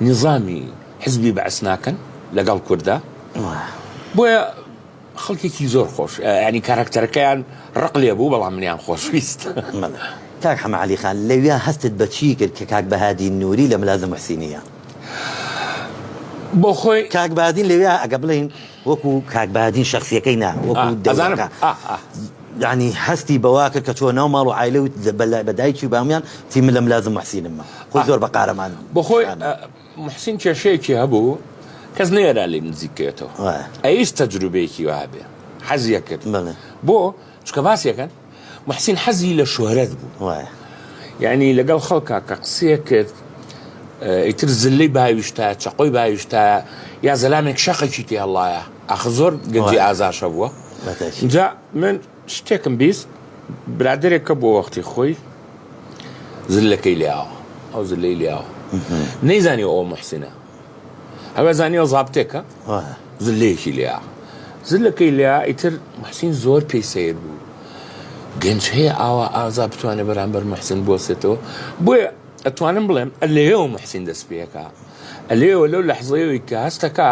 E: نظامی حزبی بەعس ناکەن لەگەڵ کووردا بۆیە خەڵکێکی زۆر خۆش ینی کارکتەرەکەیان ڕق لێ بوو بەڵام منیان خۆشویست
D: کاک حەمە عەلی خان لەویا هەستت بە چی کرد کە کاک بەهادین نوری لە ملازم محسینیە؟
E: بۆ خۆی
D: کاک بەهادین لەویا ئەگە بڵێین وەکو کاک بەهادین شەخسیەکەی نا وەکو دەزانم یعنی هەستی بەوا کرد کە چۆ ناو ماڵ و عایلە و بە دایکی و بامیان تی من لە ملازم محسینمە خۆی زۆر بە قارەمان
E: بۆ خۆی محسین کێشەیەکی هەبوو کەس نەیەرا لێی نزیک کەوێتەوە ئەیش تەجروبەیەکی وا هەبێ حەزیە کرد بۆ چونکە باسیەکەن محسین حەزی لە شۆهرەت بوو یعنی لەگەڵ خەڵکا کە قسەیە کرد ئیتر زلەی باویشتا چەقۆی باویشتا یا زەلامێک شەقێکی تێ هەڵایە ئاخ زۆر گەنجی ئازاشە بووە جا من شتێکم 20 برادێکە بۆ وەختی خۆی زلەکەی لیاوە ئەو زلەی لیاوە نەیزانی ئەو محسینە ئەوە زانیەوە زابتێکە زلەیەکی لیا زلەکەی لیا ئیتر محسین زۆر پێی سیر بوو. گەنج هەیە ئاوا ئازا بتوانێت بەرامبەر محسن بوەسێتەوە بۆیە ئەتوانم بڵێم لەوێوە محسین دەست پێەکە لەوێوە لەو لەحزەیەوەی کە هەستەکە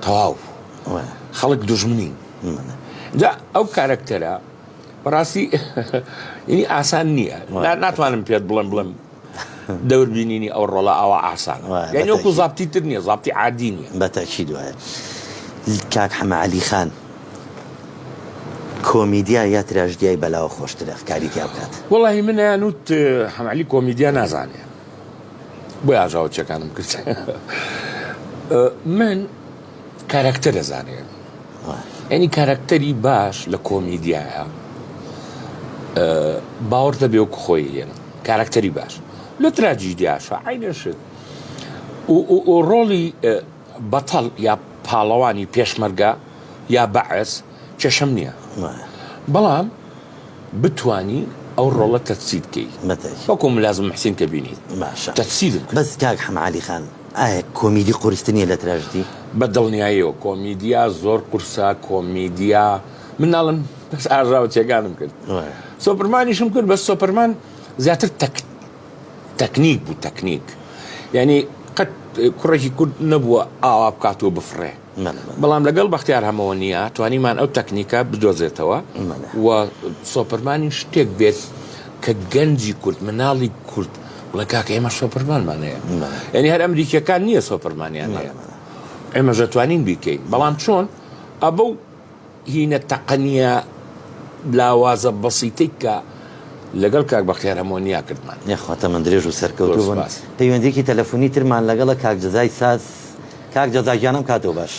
E: تەواو خەڵک دوژمنین جا ئەو کارەکتەرە بەڕاستی یعنی ئاسان نییە ناتوانم پێت بڵێم بڵێم دەور بینینی ئەو ڕۆڵە ئاوا ئاسان یعنی وەکو زابتی تر نییە زابتی عادی نییە
D: بەتەکید وایە کاک حەمە عەلی خان کۆمیدیا یا تراژدیای بەلاوە خۆشترە کاری تیا بکات؟
E: وەڵاهی من ئەیانوت حەمە عەلی کۆمیدیا نازانێ بۆیە ئاژاوەچیەکانم کرد من کارەکتەر ئەزانێ یعنی کارەکتەری باش لە کۆمیدیایە باوەڕ دەبێ وەکو خۆی هێن کارەکتەری باش لە تراجیدیاشە عینە شت و ڕۆڵی بەتەڵ یا پاڵەوانی پێشمەرگە یا بەعس کێشەم نییە بەڵام بتوانی ئەو ڕۆڵە تەجسید کەی وەکو ملازم محسین کە بینیت
D: باشە
E: تەجسیدم کرد.
D: بەس کاک حەمە عەلی خان ئایا کۆمیدی قورستر نیە لە تراژدی؟
E: بە دڵنیاییەوە کۆمیدیا زۆر قورسە کۆمیدیا من ناڵێم بەس ئاژاوەچیەکانم کرد سۆپرمانیشم کرد بەس سۆپرمان زیاتر تەک تەکنیک بوو تەکنیک یعنی قەت کوڕێکی کورد نەبووە ئاوا بکات و بفڕێ بەڵام لەگەڵ بەختیار هەمەوە نییە توانیمان ئەو تەکنیکە بدۆزێتەوە و سۆپەرمانی شتێک بێت کە گەنجی کورد مناڵی کورد بڵێ کاکە ئێمە سۆپەرمانمان هەیە یعنی هەر ئەمریکیەکان نییە سۆپەرمانیان هەیە ئێمە دەتوانین بیکەین بەڵام چۆن ئەبە و هینە تەقەنیە لاوازە بەسیتەی کە لەگەڵ کاک بەختیار هەمۆنیا کردمان.
D: یاخوا تەمەن درێژ و سەرکەوتوو بن. پەیوەندیەکی تەلەفونی ترمان لەگەڵە کاک جەزای ساز کاک جەزا گیان ئەم کاتەو باش.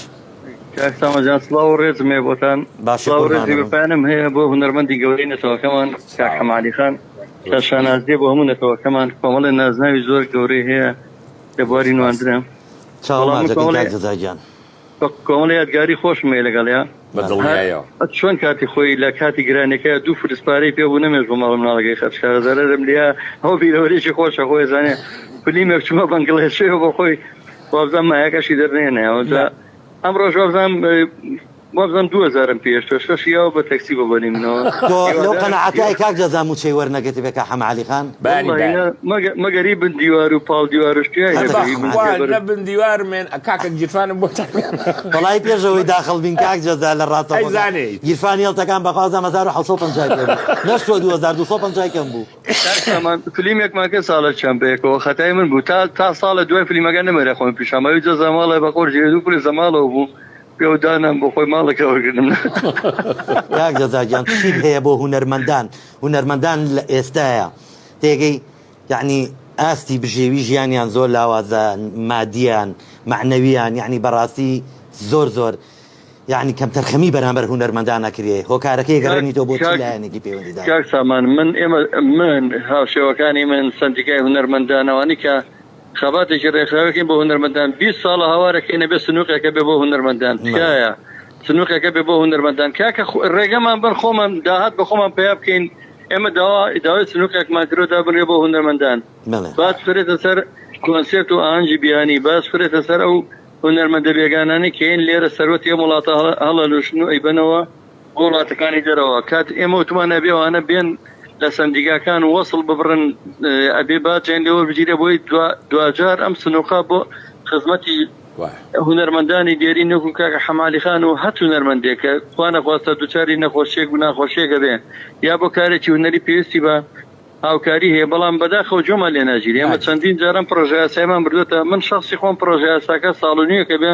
G: کاک سامان جان سڵاو و ڕێزم هەیە بۆتان
D: باشی
G: سڵاو و ڕێزی
D: قوربانم.
G: بەپایانم هەیە بۆ هونەرمەندی گەورەی نەتەوەکەمان کاک حەمە عەلی خان کە شانازیە بۆ هەموو نەتەوەکەمان کۆمەڵێ نازناوی زۆر گەورەی هەیە لە بواری نواندنە
D: چاوە
G: بەڵام من
D: ماچەکەی
G: کۆمەڵێ
D: کاک جەزا گیان.
G: کۆمەڵی یادگاری خۆشم هەیە لەگەڵیا.
E: بە دڵنیایەوە.
G: هەر چۆن کاتی خۆی لە کاتی گرانیەکەیا دوو فلس پارەی پێ بوو نەمێشت بۆ ماڵ و مناڵەکەی خەرج کا زەرەرم لێیا ئەوە بیرەوەریەکی خۆشە خۆی ئەزانێ فلیمێک چوومە بەنگڵێشەوە بۆ خۆی وابزانم مایەکەشی دەرنەهێنایەوە جا ئەمڕۆش وابزانم وابزانم دوو هەزارم پێ هێشتووە شەشی یاوە بە تەکسی بۆ بەنی منەوە
D: تۆ لەو
G: هیوادارم
D: قەناعەتای کاک جەزا مووچەی وەرنەگرتبێ کاک حەمە عەلی خان؟
E: بانی
G: وەڵڵاهی
E: بانی.
G: نا مەگە مەگەر ئی بن دیوار و پاڵ دیوار و شتیای
D: هەر
G: هەبێ ئی بن
E: بەخوا
G: سێبەر
E: نە بن دیوار مێن کاکە گیرفانم بۆ
D: وەڵایی پێش ئەوەی داخڵ بین کاک جەزا لە ڕاستەوخۆکە
E: ئەیزانێیت.
D: گیرفانی هێڵتەکان بەخوا زام 1750 پێ بوو نەشتووە 2250 کەم بوو.
G: کاک سامان فلیمێکمان کرد ساڵە چەند بەیەکەوە خەتای من بوو تا تا ساڵە دوای فلیمەکە نەمێرە خۆم پیشان بەوی جەزا ماڵێ بە قۆرجی دوو فلس لە ماڵەوە بوو پێو دانام بۆ خۆی ماڵەکە وەرگرتم.
D: کاک جەزا گیان چیت هەیە بۆ هونەرمەندان هونەرمەندان لە ئێستایا تێگەی یەعنی ئاستی بژێوی ژیانیان زۆر لاوازە مادیان مەعنەویان یەعنی بەڕاستی زۆر زۆر یەعنی کەمتەرخەمی بەرامبەر هونەرمەندان ئەکرێ هۆکارەکەی گەڕێنیتەوە بۆ چ لایەنێکی پەیوەندیدار؟
G: کاک سامان من ئێمە من هاوشێوەکانی من سەندیکای هونەرمەندان ئەوانەی کە خەباتێکی ڕێکخراوێکین بۆ هونەرمەندان 20 ساڵە هاوارەکەین ئەبێ سنوقێکە بێ بۆ هونەرمەندان تکایە سنوقێکە بێ بۆ هونەرمەندان کاکە ڕێگەمان بن خۆمان داهات بە خۆمان پەیا بکەین ئێمە داوا داوای سنوقێکمان کردوە دابنرێ بۆ هونەرمەندان باج بخرێتە سەر کۆنسێرت و ئاهەنگی بیانی باج بخرێتە سەر ئەو هونەرمەندە بێگانانەی کە یەن لێرە سەروەتی ئەم وڵاتە هەڵەلوشن و ئەیبەنەوە بۆ وڵاتەکانی دەرەوە کات ئێمە وتمان ئەبێ ئەوانە بێن لە سەندیگاکان وەسڵ ببڕن ئەبێ باجیان لێ وەربگیرێ بۆی دواجار ئەم سنوقە بۆ خزمەتی هونەرمەندانی دێرین وەکو کاکە حەمالی خان و هەچ هونەرمەندێک کە خوا نەخواستە دوچاری نەخۆشیەک و ناخۆشیەک ئەبێ یا بۆ کارێکی هونەری پێویستی بە هاوکاری هەیە بەڵام بەداخەوە گوێمان لێ ناگیرێ ئێمە چەندین جار ئەم پڕۆژە یاسایەمان بردۆتە من شەخسی خۆم پڕۆژە یاساکە ساڵ و نیوێکە بێ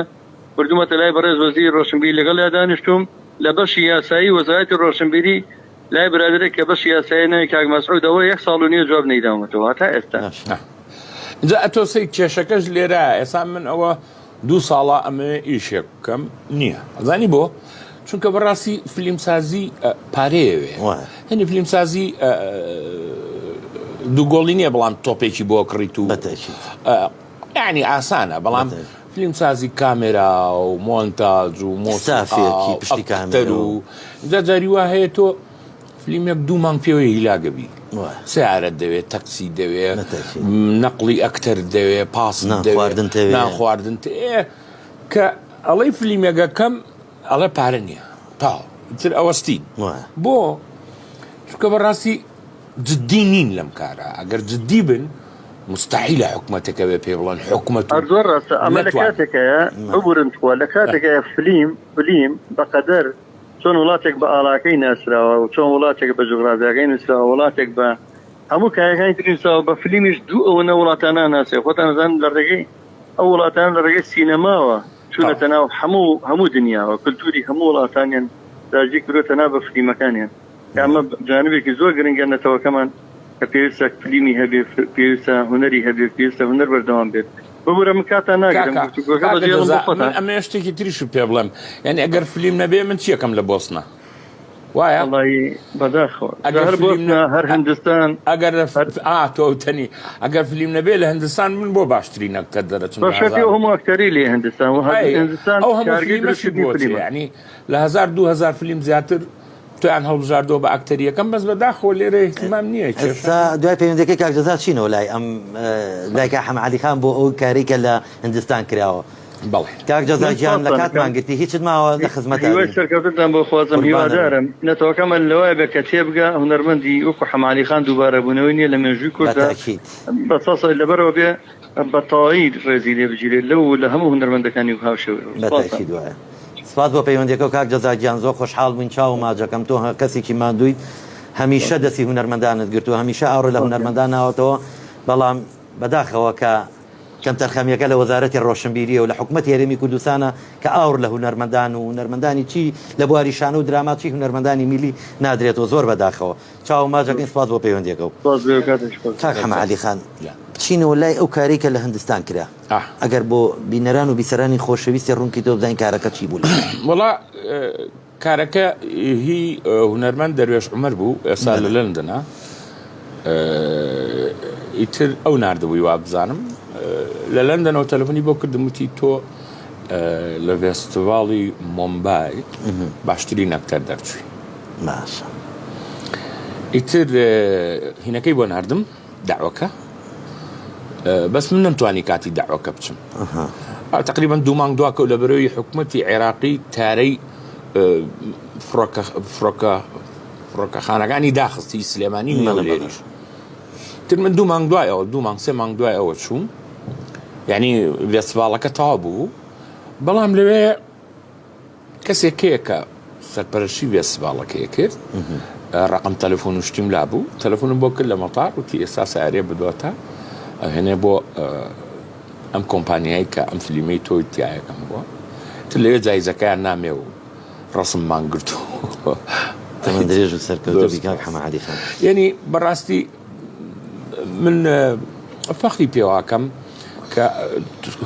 G: بردومەتە لای بەڕێز وەزیری ڕۆشنبیری لەگەڵیا دانیشتووم لە بەشی یاسایی وەزارەتی ڕۆشنبیری لای برادەرێک کە بەشی یاساییە ناوی کاک مەسعود ئەوە یەک ساڵ و نیوە جواب نەیداومەتەوە هەتا ئێستا.
E: جا ئەتۆ سەیر کێشەکەش لێرایە ئێستا من ئەوە دوو ساڵە ئەمەوێ ئیشێک بکەم نییە ئەزانی بۆ چونکە بەڕاستی فلیمسازی پارەیەوێ هەنی فلیمسازی دوو گۆڵی نییە بەڵام تۆپێکی بۆ کڕیت و یعنی ئاسانە بەڵام فلیمسازی کامێرا و مۆنتاج و
D: مۆسافێکی پشتی
E: کامێرا و جا جاری وا هەیە تۆ فلیمێک دوو مانگ پێوەی هیلاگە بی سیارەت دەوێ تەکسی دەوێ نەقلی ئەکتەر دەوێ پاس
D: خواردن
E: نان خواردن تێ کە ئەڵەی فلیمێگەکەم ئەڵێ پارە نییە تاو تر ئەوەستین بۆ؟ چونکە بەڕاستی جدی نین لەم کارە ئەگەر جدی بن مستحیلە حکومەتەکە بێ پێ بڵێن حکومەت و
G: هەر زۆر ڕاستە ئەمە لە
E: نەتوانن.
G: کاتێکایە ببورن تخوا لە کاتێکایە فلیم فلیم بەقەدەر چۆن وڵاتێک بە ئاڵاکەی ناسراوە و چۆن وڵاتێک بە جوغرافیاکەی نووسراوە وڵاتێک بە هەموو کایەکانی تری نووسراوە بە فلیمیش دوو ئەوەنە وڵاتانە ناسێ خۆتان ئەزانن لە ڕێگەی ئەو وڵاتانە لە ڕێگەی سینەماوە چوونەتە ناو هەموو هەموو دنیاوە کلتوری هەموو وڵاتانیان داگیر کردووە تەنها بە فلیمەکانیان کە ئەمە جانبێکی زۆر گرنگە نەتەوەکەمان کە پێویستە فلیمی هەبێ پێویستە هونەری هەبێ پێویستە هونەر بەردەوام بێت ببورە من کاتان ناگرم
E: کاکە
G: گفتوگۆکە
E: کاکە
G: بەجێڵم بۆ
E: جەزا من
G: خۆتان
E: ئەمەوێ شتێکی تریشت پێ بڵێم یانی ئەگەر فلیم نەبێ من چیەکەم لە بۆسنە وایە
G: وەڵایی بەداخەوە جا
E: ئەگەر
G: هەر
E: فلیم
G: بۆسنە هەر هندستان
E: ئەگەر
G: هەر
E: ئا تۆ تەنی ئەگەر فلیم نەبێ لە هندستان من بۆ باشترین ئەکتەر دەرەچم
G: بە
E: لە
G: شەرتی
E: هەزار
G: ئەو هەموو ئەکتەری لێ هندستان و
E: ئەی
G: هندستان
E: ئەو هەموو
G: کارگەی
E: فلیمەشی
G: دروستکردنی
E: بۆ چێ
G: فلیمە
E: یانی لە هەزار 2000 فلیم زیاتر تۆیان هەڵبژاردووە بە ئەکتەری یەکەم بەس بەداخەوە لێرە ئیهتیمام نییە کێشە
D: ئێستا دوای پەیوەندەکەی کاک جەزا چینەوە لای ئەم لای کاک حەمە عەلی خان بۆ ئەو کارەی کە لە هندستان کراوە.
E: بەڵێ.
D: کاک جەزا
G: من
D: گیان لە
G: سوپاستان
D: کاتمان
G: ئەکەم
D: گرتی هیچت ماوە لە خزمەتا
G: هیوای
D: بین
G: سەرکەوتنتان بۆ خوازم
D: قوربانت بم.
G: هیوادارم نەتەوەکەمان لەوایە بێ کە تێبگا هونەرمەندی وەکو حەمە عەلی خان دووبارەبوونەوەی نییە لە مێژووی
D: بە
G: کورددا
D: تەئکید.
G: بە سەد لەبەرەوە بێ بە تەواوی ڕێزی لێ بگیرێت لەو و لە هەموو هونەرمەندەکانی هاوشێوەی ئەو.
D: بە
G: سوپاستان.
D: تەئکید وایە. سپاس بۆ پەیوەندیەکەو کاک جەزا گیان زۆر خۆشحاڵ بووین چاو و ماجەکەم تۆ کەسێکی ماندوویت هەمیشە دەستی هونەرمەندانت گرتووە هەمیشە ئاوڕ لە هونەرمەندان ناوەتەوە بەڵام بەداخەوە کە کەمتەرخەمیەکە لە وەزارەتی ڕۆشنبیریە و لە حکومەتی هەرێمی کوردستانە کە ئاوڕ لە هونەرمەندان و هونەرمەندانی چی لە بواری شانۆ و دراما چی هونەرمەندانی میلی نادرێتەوە زۆر بەداخەوە چاو و ماجەکەین سپاس بۆ پەیوەندیەکەو.
G: سپاس بۆ کاتێکی خۆش.
D: کاک حەمە عەلی خان بچینەوە لای ئەو کارەی کە لە هندستان کرا. ئەگەر بۆ بینەران و بیسەرانی خۆشەویستی ڕوونکەیتەوە بزانین کارەکە چی بوو لە.
E: وەڵا کارەکە هی هونەرمەند دەروێش عومەر بوو ئێستا لە لەندەنە ئیتر ئەو ناردبووی وابزانم لە لەندەنەوە تەلەفۆنی بۆ کردم وتی تۆ لە ڤێستیڤاڵی مۆمبای باشترین ئەکتەر دەرچووی
D: باشە
E: ئیتر هینەکەی بۆ ناردم دەعوەکە بەس من نەمتوانی کاتی دەعوەکە بچم تقریبا دوو مانگ دواکەوت لە بەرەوی حکوومەتی عێراقی تارەی فڕۆکە فڕۆکە فڕۆکەخانەکانی داخستی سلێمانی و هەولێریش تر من دوو مانگ دوای ئەوە دوو مانگ سێ مانگ دوای ئەوە چووم یعنی ڤێستیڤاڵەکە تەواو بوو بەڵام لەوێ کەسێک هەیە کە سەرپەرشتی ڤێستیڤاڵەکەی کرد ڕقم تەلەفۆن و شتیم لابوو تەلەفۆنم بۆ کرد لە مەتار وتی ئێستا سارێ بدواتە ئەهێنێ بۆ ئەم کۆمپانیایی کە ئەم فلیمەی تۆی تایەکەم بووە تر لەوێ جایزەکەیان نامێ و ڕسممان گرت و
D: تەمەن درێژ و سەرکەوتوو بی کاک حەمە عەلی خان.
E: یعنی بەڕاستی من فەخری پێواکەم کە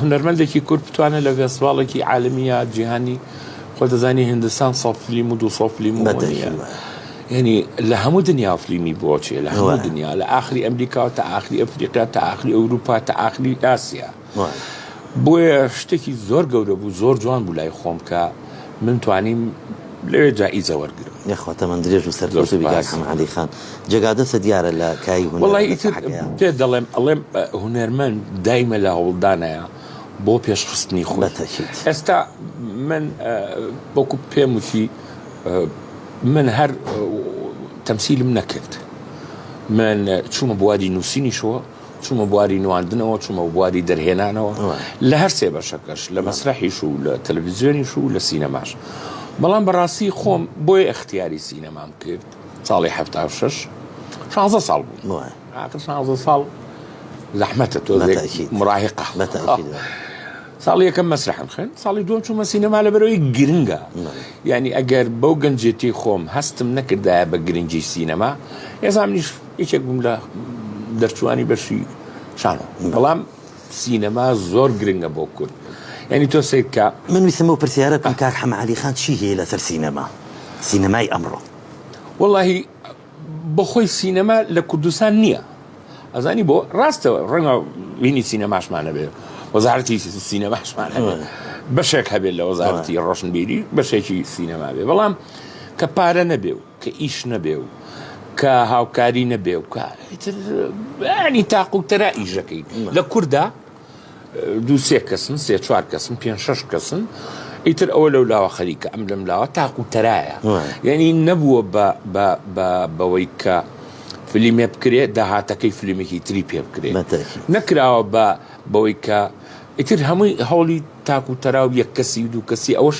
E: هونەرمەندێکی کورد بتوانێت لە ڤێستیڤاڵێکی عالەمی یا جیهانی خۆ دەزانی هندستان سە فلیم و دو سە فلیم و نییە یعنی لە هەموو دنیا فلیمی بۆچێ لە هەموو دنیا لە ئاخری ئەمریکا تا ئاخری ئەفریقا تا ئاخری ئەوروپا تا ئاخری ئاسیا بۆیە شتێکی زۆر گەورە بوو زۆر جوان بوو لای خۆم کە من توانیم لەوێ جائیزە وەرگرم.
D: یاخوا تەمەن درێژ و سەرکەوتوو بی کاک حەمە عەلی خان جێگا دەستت دیارە لە کایی هونەر
E: وەڵای
D: لە
E: ئیتر
D: ساحەکەیا.
E: پێت دەڵێم ئەڵێم هونەرمەند دایمە لە هەوڵدانایە بۆ پێشخستنی خۆی
D: بەتەکید.
E: ئێستا من وەکو پێم وتی من هەر تەمسیلم نەکرد من چوومە بواری نووسینیشەوە چوومە بواری نواندنەوە، چوومە بواری دەرهێنانەوە، لە هەر سێ بەشەکەش، لە مەسرەحیش و لە تەلەڤیزیۆنیش و لە سینەماش. بەڵام بەڕاستی خۆم بۆیە ئیختیاری سینەمام کرد، ساڵی 76، شانزە ساڵ بووم. ئاخر شانزە ساڵ زەحمەتە، تۆزێک مراهقە. ساڵی یەکەم مەسرەحم خوێند، ساڵی دووەم چوومە سینەما لەبەرئەوەی گرنگە. یانی ئەگەر بەو گەنجێتی خۆم هەستم نەکردایە بە گرنگی سینەما، ئێستا منیش یەکێک بووم لە دەرچووانی بەشی شانۆ. بەڵام سینەما زۆر گرنگە بۆ کورد. یانی تۆ سەیر بکە.
D: من ویستم ئەو پرسیارە بکەم کاک حەمە عەلی خان چی هەیە لەسەر سینەما؟ سینەمای ئەمڕۆ؟
E: وەڵاهی بەخۆی سینەما لە کوردستان نییە ئەزانی بۆ ڕاستە ڕەنگە وینی سینەماشمان هەبێ وەزارەتی سینەماشمان هەبێ بەشێک هەبێت لە وەزارەتی ڕۆشنبیری بەشێکی سینەما بێ بەڵام کە پارە نەبێ و کە ئیش نەبێ و کە هاوکاری نەبێ و کە ینی تاق و تەرا ئیشەکەی لە کووردا دوو سێ کەسن سێ چوار کەسن پێ شەش کەسن. ئیتر ئەوە لەو لاوە خەریکە ئەم لەم لاوە تاق و تەرایە یعنی نەبووە بە بە بە بەوەی کە فلیمێ بکرێ داهاتەکەی فلیمێکی تری پێ بکرێ نەکراوە بە بەوەی کە ئیتر هەمووی هەوڵی تاک و تەرا و یەک کەسی و دوو کەسی ئەوەش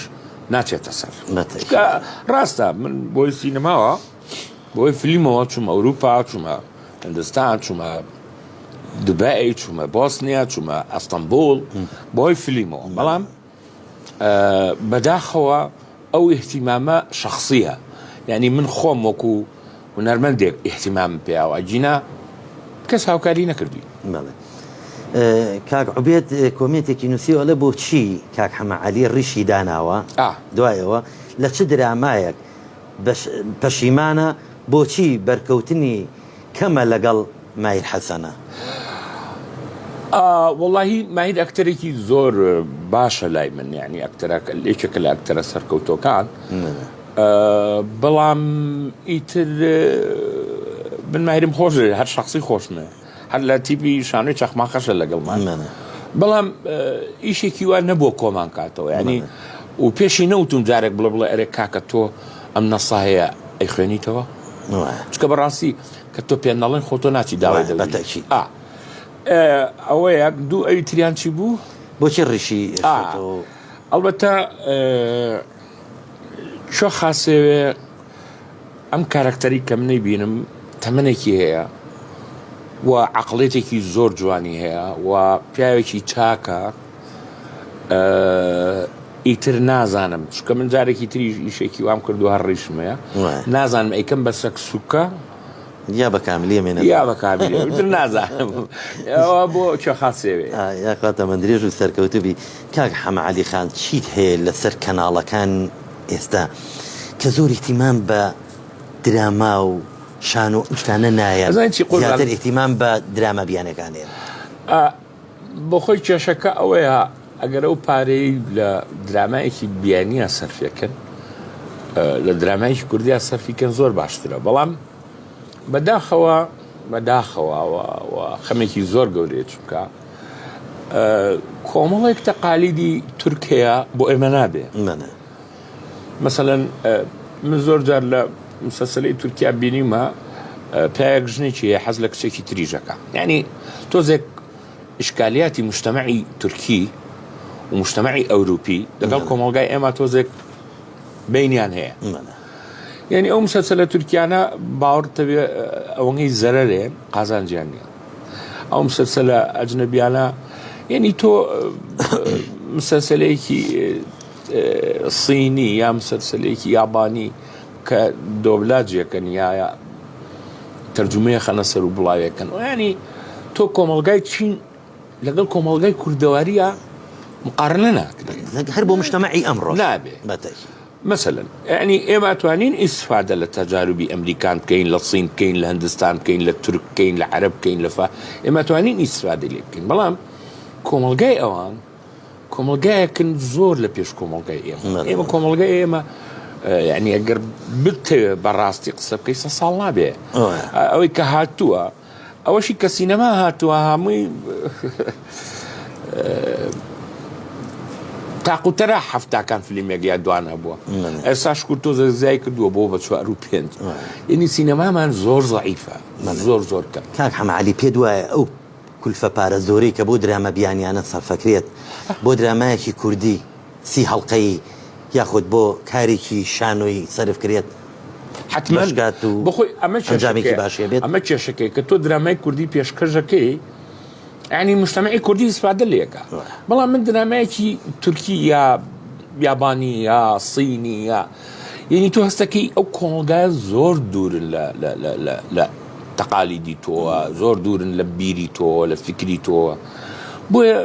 E: ناچێتە سەر ڕاستە من بۆی سینەماوە بۆی فلیمەوە چوومە ئەوروپا چوومە هندستان چوومە دوبەی چوومە بۆسنیا چوومە ئەستەمبول بۆی فلیمەوە بەڵام بەداخەوە ئەو ئیهتیمامە شەخسییە یانی من خۆم وەکو هونەرمەندێک ئیهتیمامم پێیاوە ئەگینا کەس هاوکاری نەکردووین.
D: بەڵێ کاک عوبێد کۆمێنتێکی نووسیوە ئەڵێ بۆچی کاک حەمە عەلی ڕیشی داناوە دوایەوە لە چ درامایەک پەشیمانە بۆچی بەرکەوتنی کەمە لەگەڵ ماهیر حەسەنە؟
E: وەڵاهی ماهیر ئەکتەرێکی زۆر باشە لای من یعنی ئەکتەرەکە یەکێکە لە ئەکتەرە سەرکەوتۆکان بەڵام ئیتر من ماهیرم خۆش هەر شخصی خۆشمێ هەر لە تیپی شانۆی چەخماخەشە لەگەڵمان بەڵام ئیشێکی وا نەبووە کۆمان کاتەوە ینی و پێشی نەوتم جارێک بڵێ بڵێ ئەرێ کاکە تۆ ئەم نەسا هەیە ئەیخوێنیتەوە چکە بەڕاستی کە تۆ پێ نەڵێن خۆ تۆ ناچی داوای دەبەتەکی ئەوە یەک دوو ئەوی تریان چی بوو
D: بۆچی ڕیشی
E: ئەڵبەتە چۆ خاسێوێ ئەم کارەکتەری کە منەی بینم تەمەنێکی هەیە و عقلێتێکی زۆر جوانی هەیە و پیاوێکی چاکە ئیتر نازانم چونکە من جارێکی تریش ئیشێکی وام کردو هەر ڕیشم هەیە نازانم ئەیکەم بە سەکسوکە
D: یا بە کاملی ئەمێنێتەوە
E: یا بە کاملی ئیتر نازانم ئەوە بۆ کوێخا سێوێ
D: یاخوا تەمەندرێژ و سەرکەوتوو بی کاک حەمە عەلی خان چیت هەیە لەسەر کەناڵەکان ئێستا کە زۆر ئیهتیمام بە دراما و شانۆ ئەم شتانە نایەن
E: ئەزانی چی قوربان
D: زیاتر ئیهتیمام بە دراما بیانەکان هەیە
E: بۆخۆی کێشەکە ئەوەیە ئەگەر ئەو پارەی لە درامایەکی بیانیە سەرفێکن لە درامایەکی کوردیا سەرفیکەن زۆر باشترە بەڵام بەداخەوە بەداخەوە خەمێکی زۆر گەورەیە چونکە کۆمەڵێک تەقالیدی تورکەیە بۆ ئێمە نابێ مەسەلەن من زۆر جار لە مسەسەلەی تورکیا بینیمە پیاوێک ژنێکی هەیە حەز لە کچێکی تریژەکە یعنی تۆزێک ئشکالیاتی مجتمعی تورکی و مجتمعی ئەوروپی لەگەڵ کۆمەڵگای ئێمە تۆزێک بینیان هەیە یعنی ئەو مسەسەلە تورکیانە باوەڕتەوێ ئەوەنگەی زەرەرێ قازانجیان نییە ئەو مسەسەلە ئەجنەبیانە یعنی تۆ مسەسەلەیەکی صینی یا مسەلسەلێکی یابانی کە دۆبلاجێکن یا تەرجومەیە خەنە سەر و بڵاوێکن ینی تۆ کۆمەلگای چین لەگەڵ کۆمەلگای کوردەواریە مقارنە ناکرێت
D: هەر بۆ مشتەمەعی ئەمڕۆ
E: نابێ مثلا یعنی ئێمە توانین ئیسفادە لە تەجاروبی ئەمریکان بکەین لە سین بکەین لە هندستان بکەین لە تورک بکەین لە عەرب بکەین لە فا ئێمە توانین ئیسفادە لێ بکەین بەڵام کۆمەلگای ئەوان کۆمەڵگایەکن زۆر لە پێش کۆمەڵگای ئێمە ئێمە کۆمەڵگای ئێمە یعنی ئەگەر بتەوێ بەڕاستی قسە بکەی سە ساڵ نابێ ئەوەی کە هاتووە ئەوەشی کە سینەما هاتووە هەمووی تاقوتەرا هەفتاکان فلیمێک یا دوان هەبووە ئێستا شکر تۆ زای کردووە بۆ بە چوار و پێنج یعنی سینەمامان زۆر زعیفە زۆر زۆر کەم
D: کاک حەمە عەلی پێت وایە ئەو کولفە پارە زۆرەی کە بۆ دراما بیانیانە سەرفەکرێت بۆ درامایەکی کوردی سی هەڵقەیی یاخود بۆ کارێکی شانۆیی سەرف کرێت
E: حەتمەن
D: بەش کات و
E: بەخۆی ئەمە
D: ئەنجامێکی
E: کێشەکەیە
D: باشی هەبێت؟
E: ئەمە کێشەکەیە کە تۆ درامای کوردی پێشکەشەکەی یعنی مجتمعی کوردی ئیسفادە لێکا بەڵام من درامایەکی تورکی یا یابانی یا صینی یا یعنی تۆ هەستەکەی ئەو کۆمەڵگایە زۆر دوورن لە لە لە لە لە تەقالیدی تۆوە زۆر دوورن لە بیری تۆوە لە فیکری تۆوە بۆیە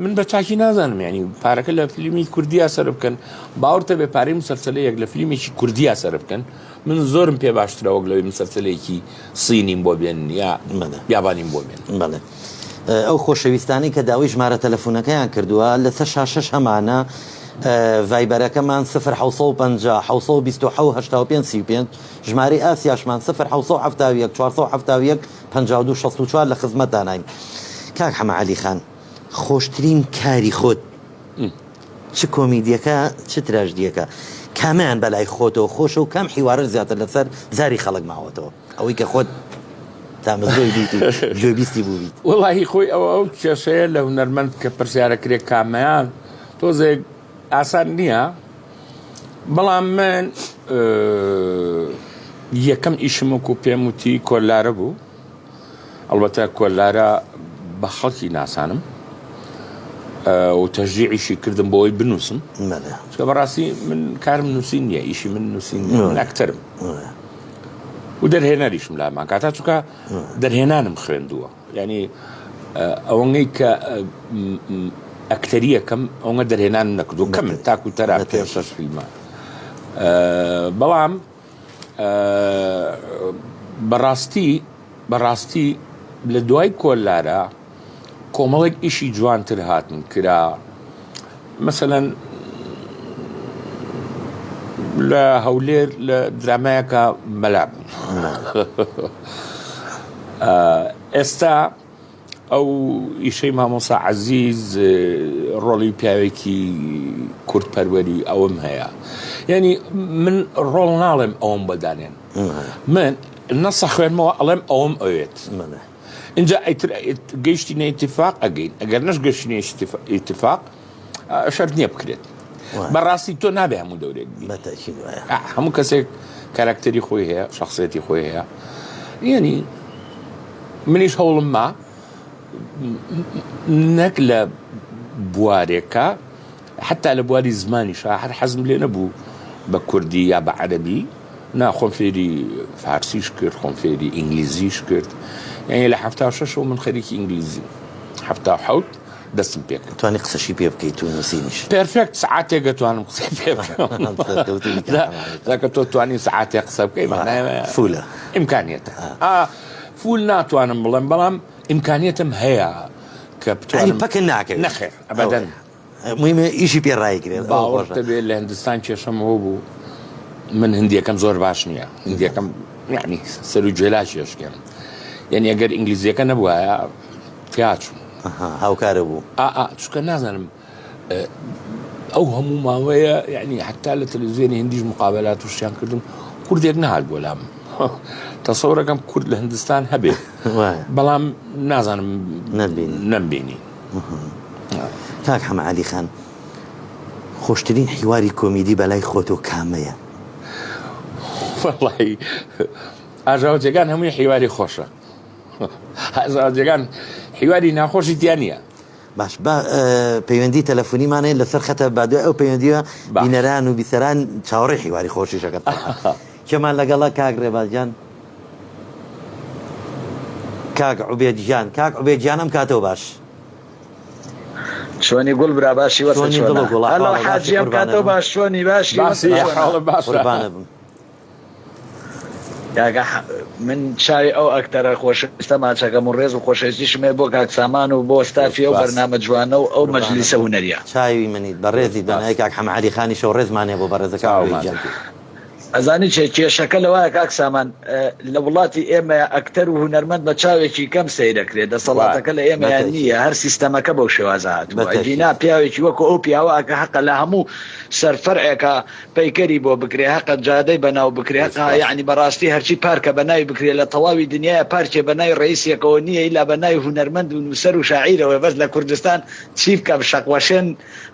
E: من بە چاکی نازانم یعنی پارەکە لە فیلمی کوردیا سەر بکەن باوەڕتە بێ پارەی مسەلسەلەیەک لە فیلمێکی کوردیا سەر بکەن من زۆرم پێ باشترە وەک لەوەی مسەلسەلەیەکی سینیم بۆ بێن یا یابانیم بۆ بێن.
D: بەڵێ ئەو خۆشەویستانەی کە داوای ژمارە تەلەفونەکەیان کردووە لەسەر شاشەش هەمانە ڤایبەرەکەمان 0 750 727 85 35 ژمارەی ئاسیاشمان 0 771 471 52 64 لە خزمەتدانین کاک حەمە عەلی خان خۆشترین کاری خۆت. چ کۆمیدیەکە چ تراژدیەکە کامیان بەلای خۆتەوە خۆشە و کام حیوارە زیاتر لەسەر زاری خەڵک ماوەتەوە ئەوەی کە خۆت تامەزرۆی بیت و گوێبیستی بووبیت؟
E: وەڵاهی خۆی ئەوە ئەو کێشەیە لە هونەرمەند کە پرسیارە کرێ کامەیان تۆزێک ئاسان نییە بەڵام من یەکەم ئیشم وەکو پێم وتی کۆلارە بوو ئەڵبەتە کۆلارە بە خەڵکی ناسانم و تەشجیعیشی کردم بۆ ئەوەی بنووسم چکە بەڕاستی من کارم نووسین نییە ئیشی من نووسین نییە من ئەکتەرم و دەرهێنەریشم لامان کاتا چونکە دەرهێنانم خوێندووە یعنی ئەوەنگەی کە ئەکتەریەکەم ئەوەنگە دەرهێنانم نەکردو کە من تاکو تەرا پێ شەش فیلمە بەڵام بەڕاستی بەڕاستی لە دوای کۆلارە کۆمەڵێک ئیشی جوانتر هاتن کرا مەسەلەن لە هەولێر لە درامایەکە مەلا بوو ئێستا ئەو ئیشەی مامۆسا عەزیز ڕۆڵی پیاوێکی کورد پەروەری ئەوم هەیە یعنی من ڕۆڵ ناڵێم ئەوم بەدانێن من نەسە خوێنمەوە ئەڵێم ئەوم ئەوێت اینجا ئیتر گەیشتینە ئیتفاق ئەگەین ئەگەر نەش گەشتینە ئیتفاق شەرت نییە بکرێت بەڕاستی تۆ نابێ هەموو دەورێک هەموو کەسێک کاراکتەری خۆی هەیە شخصێتی خۆی هەیە یعنی منیش هەوڵم ما نەک لە بوارێکە حتا لە بواری زمانیشا هەر حەزم لێ نەبوو بە کوردی یا بە عەرەبی نا خۆم فێری فارسیش کرد خۆم فێری ئینگلیزیش کرد یعنی لە 76 من خەریکی ئینگلیزی 77 دەستم پێ کرد
D: توانی قسەشی پێ بکەیت و نووسینیش
E: perfect سعاتێک دەتوانم قسەی پێ بکەم کە تۆ توانی سعاتێک قسە بکەی
D: full ە
E: ئیمکانیەتە full ناتوانم بڵێم بەڵام ئیمکانیەتم هەیە کە
D: بتوانم پەکە ناکەوێت
E: نەخێر ئەبەدەن
D: مهمە ئیشی پێ ڕایگرێت
E: باوەڕ دەبێت لە هندستان کێشەم هەوە بوو من هندیەکەم زۆر باش نییە هندیەکەم یعنی سەر و جێلا شێشکێم یعنی ئەگەر ئینگلیزیەکە نەبوایە تیاچوو
D: هاوکارە بوو
E: ئا چونکە نازانم ئەو هەموو ماوەیە یعنی حتا لە تەلەڤزیۆنی هندیش مقابلات و شتیان کردم کوردێک نەهات بۆ لام تەسەورەکەم کورد لە هندستان هەبێ بەڵام نازانم نەمبینی
D: کاک حەمە عەلی خان خۆشترین حیواری کۆمیدی بەلای خۆتۆ کامەیە؟
E: وەڵی ئاژاوەجەکان هەمووی حیواری خۆشە ئاژاوەجەکان حیواری ناخۆشی تیا نییە.
D: باش با پەیوەندی تەلەفۆنیمان هەیە لەسەر خەتە با دوای ئەو پەیوەندیە بینەران و بیسەران چاوەڕێی حیواری خۆشیشەکەن کێمان لەگەڵە کاک ڕێباز گیان کاک عوبێد گیان کاک عوبێد گیان ئەم کاتەوە باش
H: چۆنی گوڵ برا باشی وەسە
D: چۆنی دڵ و گوڵ
H: هەلۆ
D: ئەحواڵە باشی
H: حاجی ئەم
D: قوربانە
H: کاتەوە
D: بم
H: باش چۆنی باشی وەسە
E: باسی
H: چۆنە
E: حاڵە باشە
D: قوربانە بم
H: کاکە من چاوی ئەو ئەکتەرە خۆشەویستە ماچەکەم و ڕێز و خۆشەویستیشم هەیە بۆ کاک سامان و بۆ ستافی ئەو
E: سپاس
H: بەرنامە جوانە و ئەو
D: قوربانە
H: مەجلیسە
D: بم
H: هونەریە.
D: چاوی منیت بەڕێزیت
E: سپاس
D: بەناوی کاک حەمە عەلی خانیشەوە ڕێزمان هەیە بۆ بەڕێزە کاک
E: چاو
D: عوبێد گیان.
E: ماچەکەی.
H: ئەزانی چیە کێشەکە لەوایە کاک سامان لە وڵاتی ئێمەیا ئەکتەر و هونەرمەند بە چاوێکی کەم سەیرەکرێ دەسەڵاتەکە لە ئێمەیا
D: بەتەئکید
H: نییە هەر سیستەمەکە بەو شێوازە هاتووە
D: بەتەئکید
H: ئەگینا پیاوێکی وەکو ئەو پیاوە ئەکە هەقە لە هەموو سەر فەرعێکا پەیکەری بۆ بکرێ هەقە جادەی بەناو بکرێ
E: زۆر
H: هەقە
E: سپاس.
H: یەعنی بەڕاستی هەرچی پارکە بەناوی بکرێ لە تەواوی دنیایا پارکێ بەناوی ڕەئیسێکەوە نییە ئیلا بەناوی هونەرمەند و نووسەر و شاعیرەوەیە بەس لە کوردستان چی بکەم شەقوەشێن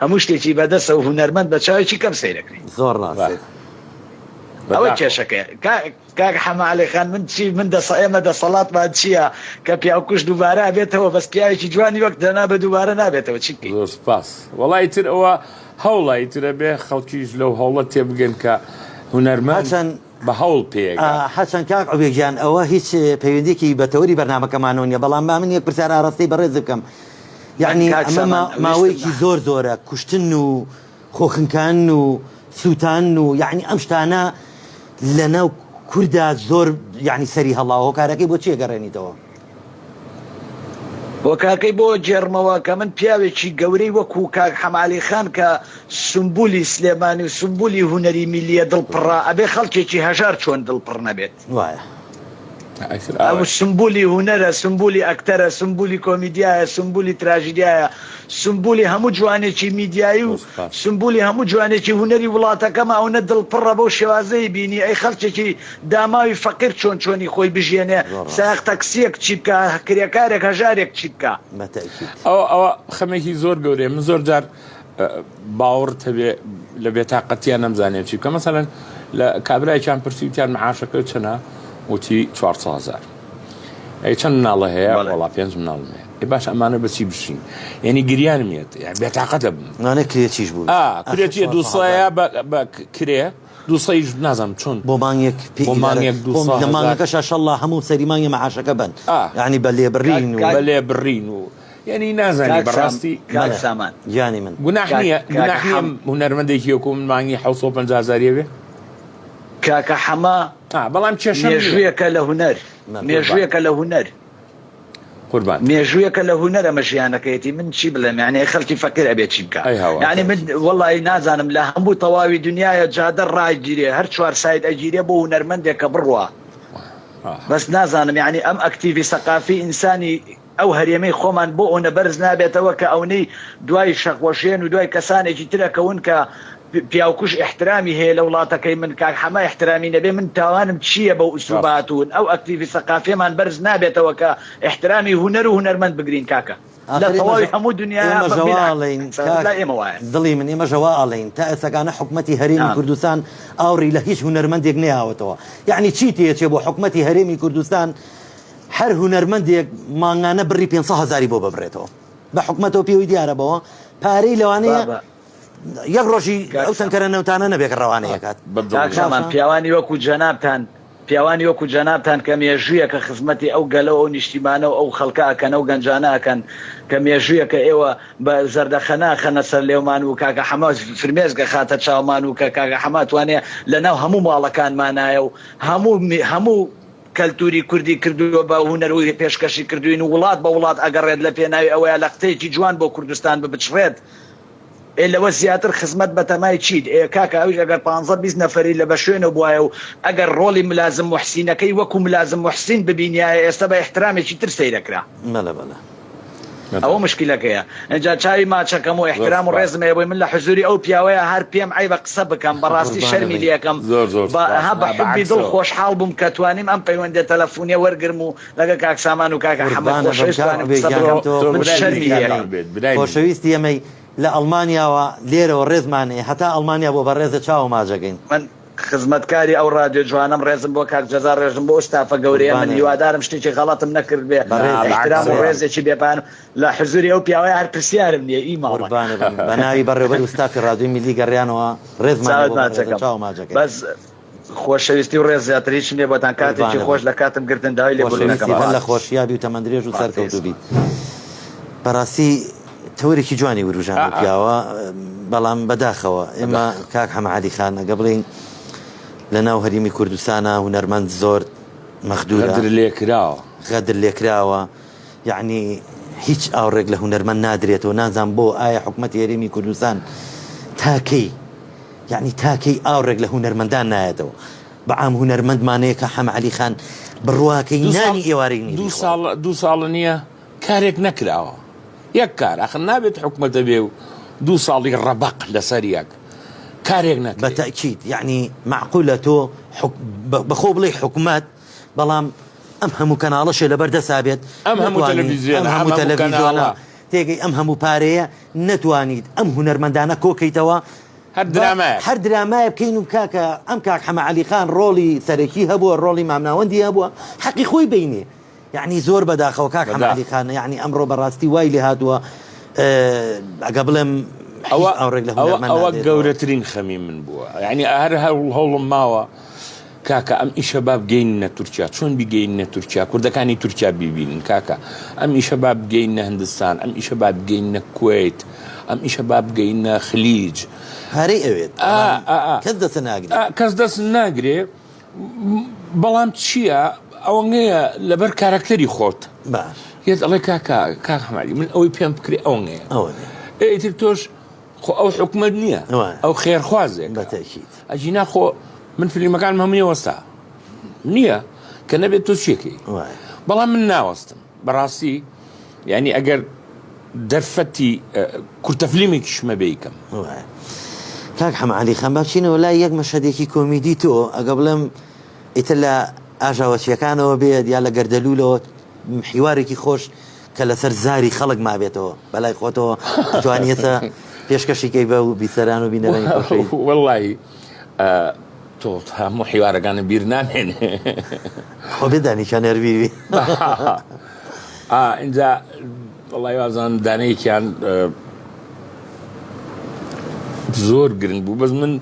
H: هەموو شتێکی بەدەستە و هونەرمەند بە چاوێکی کەم سەیرەکرێ.
D: زۆر ڕاستە.
H: ئەوە
E: بەداخەوە.
H: کێشەکەیە کاک کاک حەمە عەلی خان من چی من دەسە ئێمە دەسەڵاتمان چییە کە پیاوکوژ دووبارە ئەبێتەوە بەس پیاوێکی جوانی وەک جەنابت دووبارە نابێتەوە چی بکەین.
E: زۆر سپاس. وەڵا ئیتر ئەوە هەوڵە ئیتر ئەبێ خەڵکیش لەو هەوڵە تێبگەن کە هونەرمەند
D: هەرچەند
E: بە هەوڵ پێیەگا.
D: هەرچەند کاک عوبێ گیان ئەوە هیچ پەیوەندیەکی بە تەوەری بەرنامەکەمانەوە نیە بەڵام با من یەک پرسیار ئاراستەی بەڕێزت بکەم
H: من
D: یەعنی
H: کاک
D: ئەمە
H: سامان ویستم
D: ماوەیەکی زۆر زۆرە کوشتن و خۆخنکاندن و سووتاندن و یەعنی ئەم شتانە لەناو کوردا زۆر یەعنی سەری هەڵاوە هۆکارەکەی بۆ چی ئەگەڕێنیتەوە؟
H: هۆکارکەی بۆ گێڕمەوە کە من پیاوێکی گەورەی وەکو کاک حەمەعەلی خان کە سومبولی سلێمانی و سومبولی هونەری میللیە دڵ پڕە ئەبێ خەڵکێکی هەژار چۆن دڵ پڕ نەبێت.
D: وایە.
H: ئەو سمبولی هونەرە، سمبولی ئەکتەرە، سمبولی کۆمیدیایە، سمبولی تراژیدیایە، سمبولی هەموو جوانێکی میدیایی و سمبولی هەموو جوانێکی هونەری وڵاتەکەمە، ئەونە دڵ پڕە بەو شێوازەی بینی، ئەی خەڵکێکی داماوی فەقیر چۆن چۆنی خۆی بژیێنێ، سایەق تەکسییەک چی بکا، کرێکارێک هەژارێک چی بکا؟
E: ئەوە ئەوە خەمێکی زۆر گەورەیە، من زۆر جار باوەڕت هەبێ لە بێتاقەتیا نەمزانێ چی بکەم مەسەلەن لە کابرایەکیان پرسی وتیان معاشەکە چەنە وتی 400 هزار ئەی چەند مناڵە هەیە وەڵا پێنج مناڵم هەیە ئێ باش ئەمانە بەچی بژین یعنی گریانم یەت یان بێتاقەت دەبم
D: نانێ کرێچیش بوو
E: ئا کرێچیە دوو سەیە بە بە کرێ دوو سەیش نازانم چۆن
D: بۆ مانگێک پێ
E: بۆ مانگێک دوو
D: بۆ
E: سەد
D: لە
E: هەزار.
D: مانگەکەشا شەڵا هەموو سەری مانگێ مەعاشەکە بەن
E: ئا.
D: یعنی بە لێبڕین و
H: کاک-
E: بە لێبڕین و یانی نازانی بەڕاستی
H: کاک سامان
D: گیانی من
E: گوناح نییە گوناح نییە هونەرمەندێکی وەکو من مانگی 750 هەزاری بێ
H: کاکە حەمە
E: بەڵام کێشە
H: مێژوویەکە لە هونەر مێژوویەکە لە هونەر
E: قوربان
H: مێژوویەکە لە هونەر ئەمە ژیانەکەیەتی من چی بڵێم یعنی خەڵکی فەقیر ئەبێ چی بکە یعنی من وەڵی نازانم لە هەموو تەواوی دنیاە جادە ڕاگیرێ هەر چوار side ئەگیرێ بۆ هونەرمەندێک کە بڕوا بەس نازانم یعنی ئەم ئەکتیڤی سەقافی ئینسانی ئەو هەرێمەی خۆمان بۆ ئەونە بەرز نابێتەوە کە ئەونەی دوای شەقوەشێن و دوای کەسانێکی تر ئەکەون کە پیاوکوژ ئیحترامی هەیە لە وڵاتەکەی من کاک حەمە ئیحترامی نەبێ من تاوانم چییە بەو ئسلوبە هاتوون ئەو ئەکتیڤی سەقافیەمان بەرز نابێتەوە کە ئیحترامی هونەر و هونەرمەند بگرین کاکە لە
D: ئاخر ئێمە
H: تەواوی هەموو دنیا
D: ئێمە
H: بە
D: ژەوا
H: بیلعەکس
D: ئەڵێین کاک
H: لای ئێمە وایە.
D: دڵی من ئێمە ژەوا ئەڵێین تا ئێستاکانە حکومەتی هەرێمی
H: نعم.
D: کوردستان ئاوڕی لە هیچ هونەرمەندێک نەیاوەتەوە یەعنی چی تێچێ بۆ حکومەتی هەرێمی کوردستان هەر هونەرمەندێک مانگانە بڕی 500 هەزاری بۆ ببرێتەوە بە حکومەتەوە پێوەی دیارە بەوە پارەی لەوانەیە یەک ڕۆژی ئەو تەنکەرە نەوتانە نەبێت کە ڕەوانەی ئەکات.
H: کاک سامان پیاوانی وەکو جەنابتان پیاوانی وەکو جەنابتان کە مێژوویەکە خزمەتی ئەو گەلە و ئەو نیشتیمانە و ئەو خەڵکە ئەکەن ئەو گەنجانە ئەکەن کە مێژوویەکە ئێوە بە زەردەخەنە ئەخەنە سەر لێومان و کاکە حەمە فرمێسک ئەخاتە چاومان و کە کاکە حەمە ئەتوانێ لەناو هەموو ماڵەکانمانایە و هەموو هەموو کەلتوری کوردی کردووە بە هونەر و پێشکەشی کردووین و وڵات بە وڵات ئەگەڕێت لە پێناوی ئەوەیا لەقتەیەکی جوان بۆ کوردستان ببچڕێت ئێ لەوە زیاتر خزمەت بەتەمای چیت ئێ کاکە ئەویش ئەگەر پانزە 20 نەفەری لە بەشوێنەوە بوایە و ئەگەر ڕۆڵی ملازم موحسینەکەی وەکو ملازم موحسین ببینیایە ئێستا بە ئیحترامێکی تر سەیرەکرا.
D: بەڵێ بەڵێ.
H: ئەوە مشکیلەکەیە ئینجا چاوی ماچەکەم و ئیحترام و ڕێزم هەیە بۆی من لە حزوری ئەو پیاوەیە هەر پێم عەیبە قسە بکەم بەڕاستی شەرمی لێ ئەکەم بە ها بە حوبی دڵ خۆشحاڵ بووم کە توانیم ئەم پەیوەندیە تەلەفونیە وەرگرم و لەگەڵ کاک سامان و کاکە حەمەی خۆشەویست توانیم قسە بکەم من شەرمی لێ ئەکەم.
D: خۆشەویستی ئێمەی لە ئەڵمانیاوە لێرەوە ڕێزمان هەیە هەتا ئەڵمانیا بۆ بەڕێزە چاوە ماجەکەین.
H: من خزمەتکاری ئەو ڕادیۆ جوانەم ڕێزم بۆ کاک جەزا ڕێزم بۆ ئەو ستافە گەورەیە من هیوادارم شتێکی غەڵەتم نەکردبێ ئیحترام و ڕێزێکی بێپایان لە حزوری ئەو پیاوەیە هەر پرسیارم نییە ئی ماڵەکە.
D: قوربانت بم بە ناوی بەڕێوبەر و ستافی ڕادیۆی میللی گەڕیانەوە ڕێزمان هەیە
H: چاوت
D: بۆ بەڕێزت
H: ماچەکەم
D: چاوە ماچەکەی.
H: بەس خۆشەویستی و ڕێز زیاتر هیچم نییە بۆتان کاتێکی
D: قوربانت
H: خۆش
D: بم.
H: لە کاتم گرتن داوای لێبوردن ئەکەم
D: خۆشەویستی هەر لە
H: خواحافیز.
D: خۆشیا بی و تەمەندرێژ و
H: خواحافیز.
D: سەرکەوتوو بیت. بەڕاستی تەوەرێکی جوانی وروژاند ئەو پیاوە بەڵام بەداخەوە ئێمە کاک حەمە عەلی خان ئەگە بڵێین لە ناو هەریمی کوردستانە هونەرمەند زۆر مەخدورە
E: غەدر لێکراوە
D: غەدر لێکراوە یعنی هیچ ئاوڕێک لە هونەرمەند نادرێتەوە نازان بۆ ئایا حکومەتی هەرێمی کوردستان تاکەی یعنی تاکەی ئاوڕێک لە هونەرمەندان نایەتەوە بەعام هونەرمەندمانەیە کە حەمە عەلی خان بڕواکەی نانی ئێوارەی نیە
E: دوو ساڵ دوو ساڵ نییە کارێک نەکراوە یەک کار ئەخر نابێت حکومەتە بێ و دوو ساڵی ڕەبەق لەسەر یەک کارێک نەکرێت.
D: بە تەئکید یەعنی مەعقولە تۆ بە خۆ بڵێی حکومەت بەڵام ئەم هەموو کەناڵەشێ لەبەر دەسا بێت
E: ئەم هەموو تەلەڤیزیۆنە
D: ئەم هەموو تەلەڤیزیۆنە تێگەی ئەم هەموو پارەیە نەتوانیت ئەم هونەرمەندانە کۆکەیتەوە
E: هەر درامایەک
D: هەر درامایە بکەین و کاکە ئەم کاک حەمە عەلی خان ڕۆڵی سەرەکی هەبووە ڕۆڵی مامناوەندی هەبووە حەقی خۆی بینێ یەعنی زۆر بەداخەوە کاک حەمە عەلی خان یەعنی ئەمڕۆ بەڕاستی وای لێ هاتووە ئەگە بڵێم
E: ئەوە ئەوڕێک لە هونەرمەند ئەوە گەورەترین خەمی من بووە یعنی هەر هەوڵ هەوڵم ماوە کاکە ئەم ئیشە با بگەینە تورکیا چۆن بیگەینە تورکیا کوردەکانی تورکیا بیبینن کاکە ئەم ئیشە با بگەینە هندستان ئەم ئیشە با بگەینە کوەیت ئەم ئیشە با بگەینە خلیج
D: پارەی ئەوێت کەس دەست ناگرێ
E: کەس دەست ناگرێ بەڵام چییە ئەوەنگەیە لەبەر کارەکتەری خۆت
D: باش
E: یەت ئەڵێ کاکە کاک حەمالی من ئەوەی پێم بکرێ ئەوەنگەیە
D: ئەوە نییە.
E: ئێ ئیتر تۆش خۆ ئەو حکومەت نییە
D: وایە.
E: ئەو خێرخوازێکە
D: بە تەئکید.
E: ئەگینا خۆ من فلیمەکانم هەمووی وەستا نییە. کە نەبێت تۆ چیەکەی بەڵام من ناوەستم بەڕاستی یعنی ئەگەر دەرفەتی کورتە فلیمێکیشمە بێیکەم.
D: کاک حەمە عەلی خان با بچینەوە لای یەک مەشهەدێکی کۆمیدی تۆ ئەگە بڵێم ئیتر لە ئاژاوەچیەکانەوە بێت یا لە گەردەلوولەوە حیوارێکی خۆش کە لەسەر زاری خەڵک مابێتەوە بەلای خۆتەوە ئەتوانی ئێستا پێشکەشی کەی بە بیسەران و بینەرانی خۆشەویست.
E: وەڵی تۆ هەموو حیوارەکانم بیر نامێنێ.
D: خۆ بێ دانیشان هەر بیر بی.
E: ئینجا وەڵی وازانم دانەیەکیان زۆر گرنگ بوو بەس من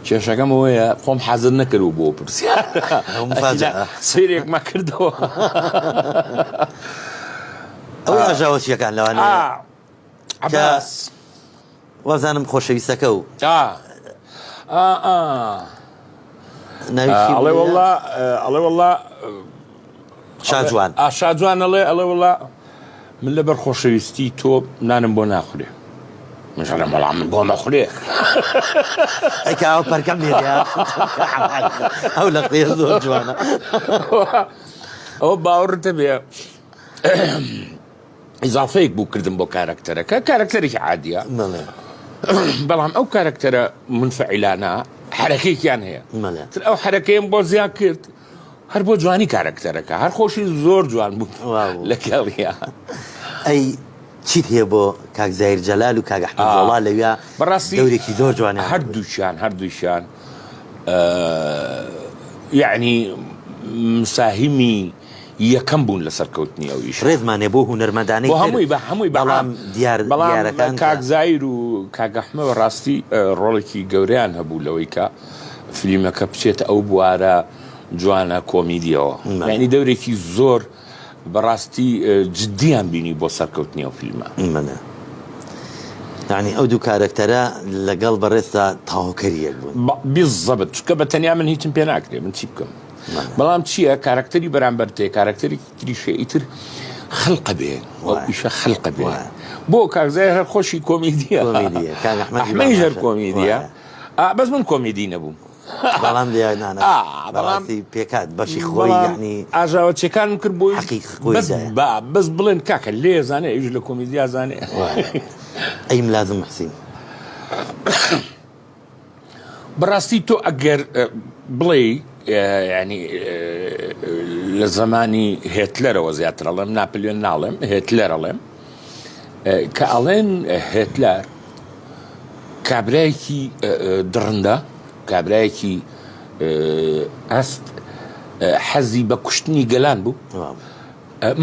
E: کێشەکەم ئەوەیە خۆم حازر نەکردبوو بۆ پرسیار سەیرێکمە کردەوە
D: ئەو ئاژاوەچیەکان لەوانەیە
E: عەباس
D: وازانم خۆشەویستەکە و
E: ئەڵێ وەڵا ئەڵێ وەڵا
D: شاجوان
E: شاجوان ئەڵێ ئەڵێ وەڵا من لەبەر خۆشەویستی تۆ نانم بۆ ناخورێ منش ئەڵێم وەڵا من بۆ مەخورێ
D: ئەی کە ئەو پەرکەم لێ دیا ئەو لەقەیە زۆر جوانە
E: ئەوە باوەڕتە بێ ئیزافەیەک بوو کردم بۆ کارەکتەرەکە کارەکتەرێکی عادیە بەڵام ئەو کارەکتەرە منفعیلانە حرەکەیەکیان هەیە تر ئەو حرەکەیم بۆ زیاد کرد هەر بۆ جوانی کارەکتەرەکە هەر خۆشی زۆر جوان بوو لەگەڵیا.
D: ئەی چیت هەیە بۆ کاک زاهیر جەلال و کاک ئەحمەد زۆڵا لەویا
E: بەڕاستی
D: دەورێکی زۆر جوانیان هەبوو.
E: هەردووکیان هەردووکیان یەعنی مساهیمی یەکەم بوون لە سەرکەوتنی ئەو ئیشە.
D: ڕێزمان هەیە بۆ هونەرمەندانەی
E: بۆ تر هەمووی بە هەمووی بە
D: بەڵام
E: عام
D: دیار
E: بەڵام
D: دیارەکان کە
E: کاک زاهیر و کاک ئەحمەد بەڕاستی ڕۆڵێکی گەورەیان هەبوو لەوەی کە فلیمەکە بچێتە ئەو بوارە جوانە کۆمیدیەوە یانی دەورێکی زۆر بەڕاستی جدیان بینی بۆ سەرکەوتنی ئەو فیلمە.
D: بەڵێ یانی ئەو دوو کارەکتەرە لەگەڵ بەڕێزتا تەواوکەری یەک بوون.
E: بیزەبت چونکە بە تەنیا من هیچم پێ ناکرێ من چی بکەم بەڵام چییە کارەکتەری بەرامبەر تێ کارەکتەرێکی تریشە ئیتر خەلقە بێ ئەو ئیشە خەلقە بێ بۆ کاک زاهیر هەر خۆشی کۆمیدیە ئەحمەدیش هەر کۆمیدیە بەس من کۆمیدی نەبووم.
D: بەڵام لە نانا بەڵام پێکات بەشی خۆی یعنی
E: ئاژاوەچیەکانم کرد بۆی
D: حەقی خۆی
E: بەس با بەس بڵێن کاکە لێ زانێ ئەویش لە کۆمیدیا زانێ
D: ئەی ملازم محسین
E: بەڕاستی تۆ ئەگەر بڵێ ینی لە زمانی هێتلەرەوە زیاتر ئەڵێم ناپلیۆن ناڵێم هێتلەر ئەڵێم کە ئەڵێن هێتلەر کابرایەکی دڕندە، کابرایەکی ئەست حەزی بە کوشتنی گەلان بوو.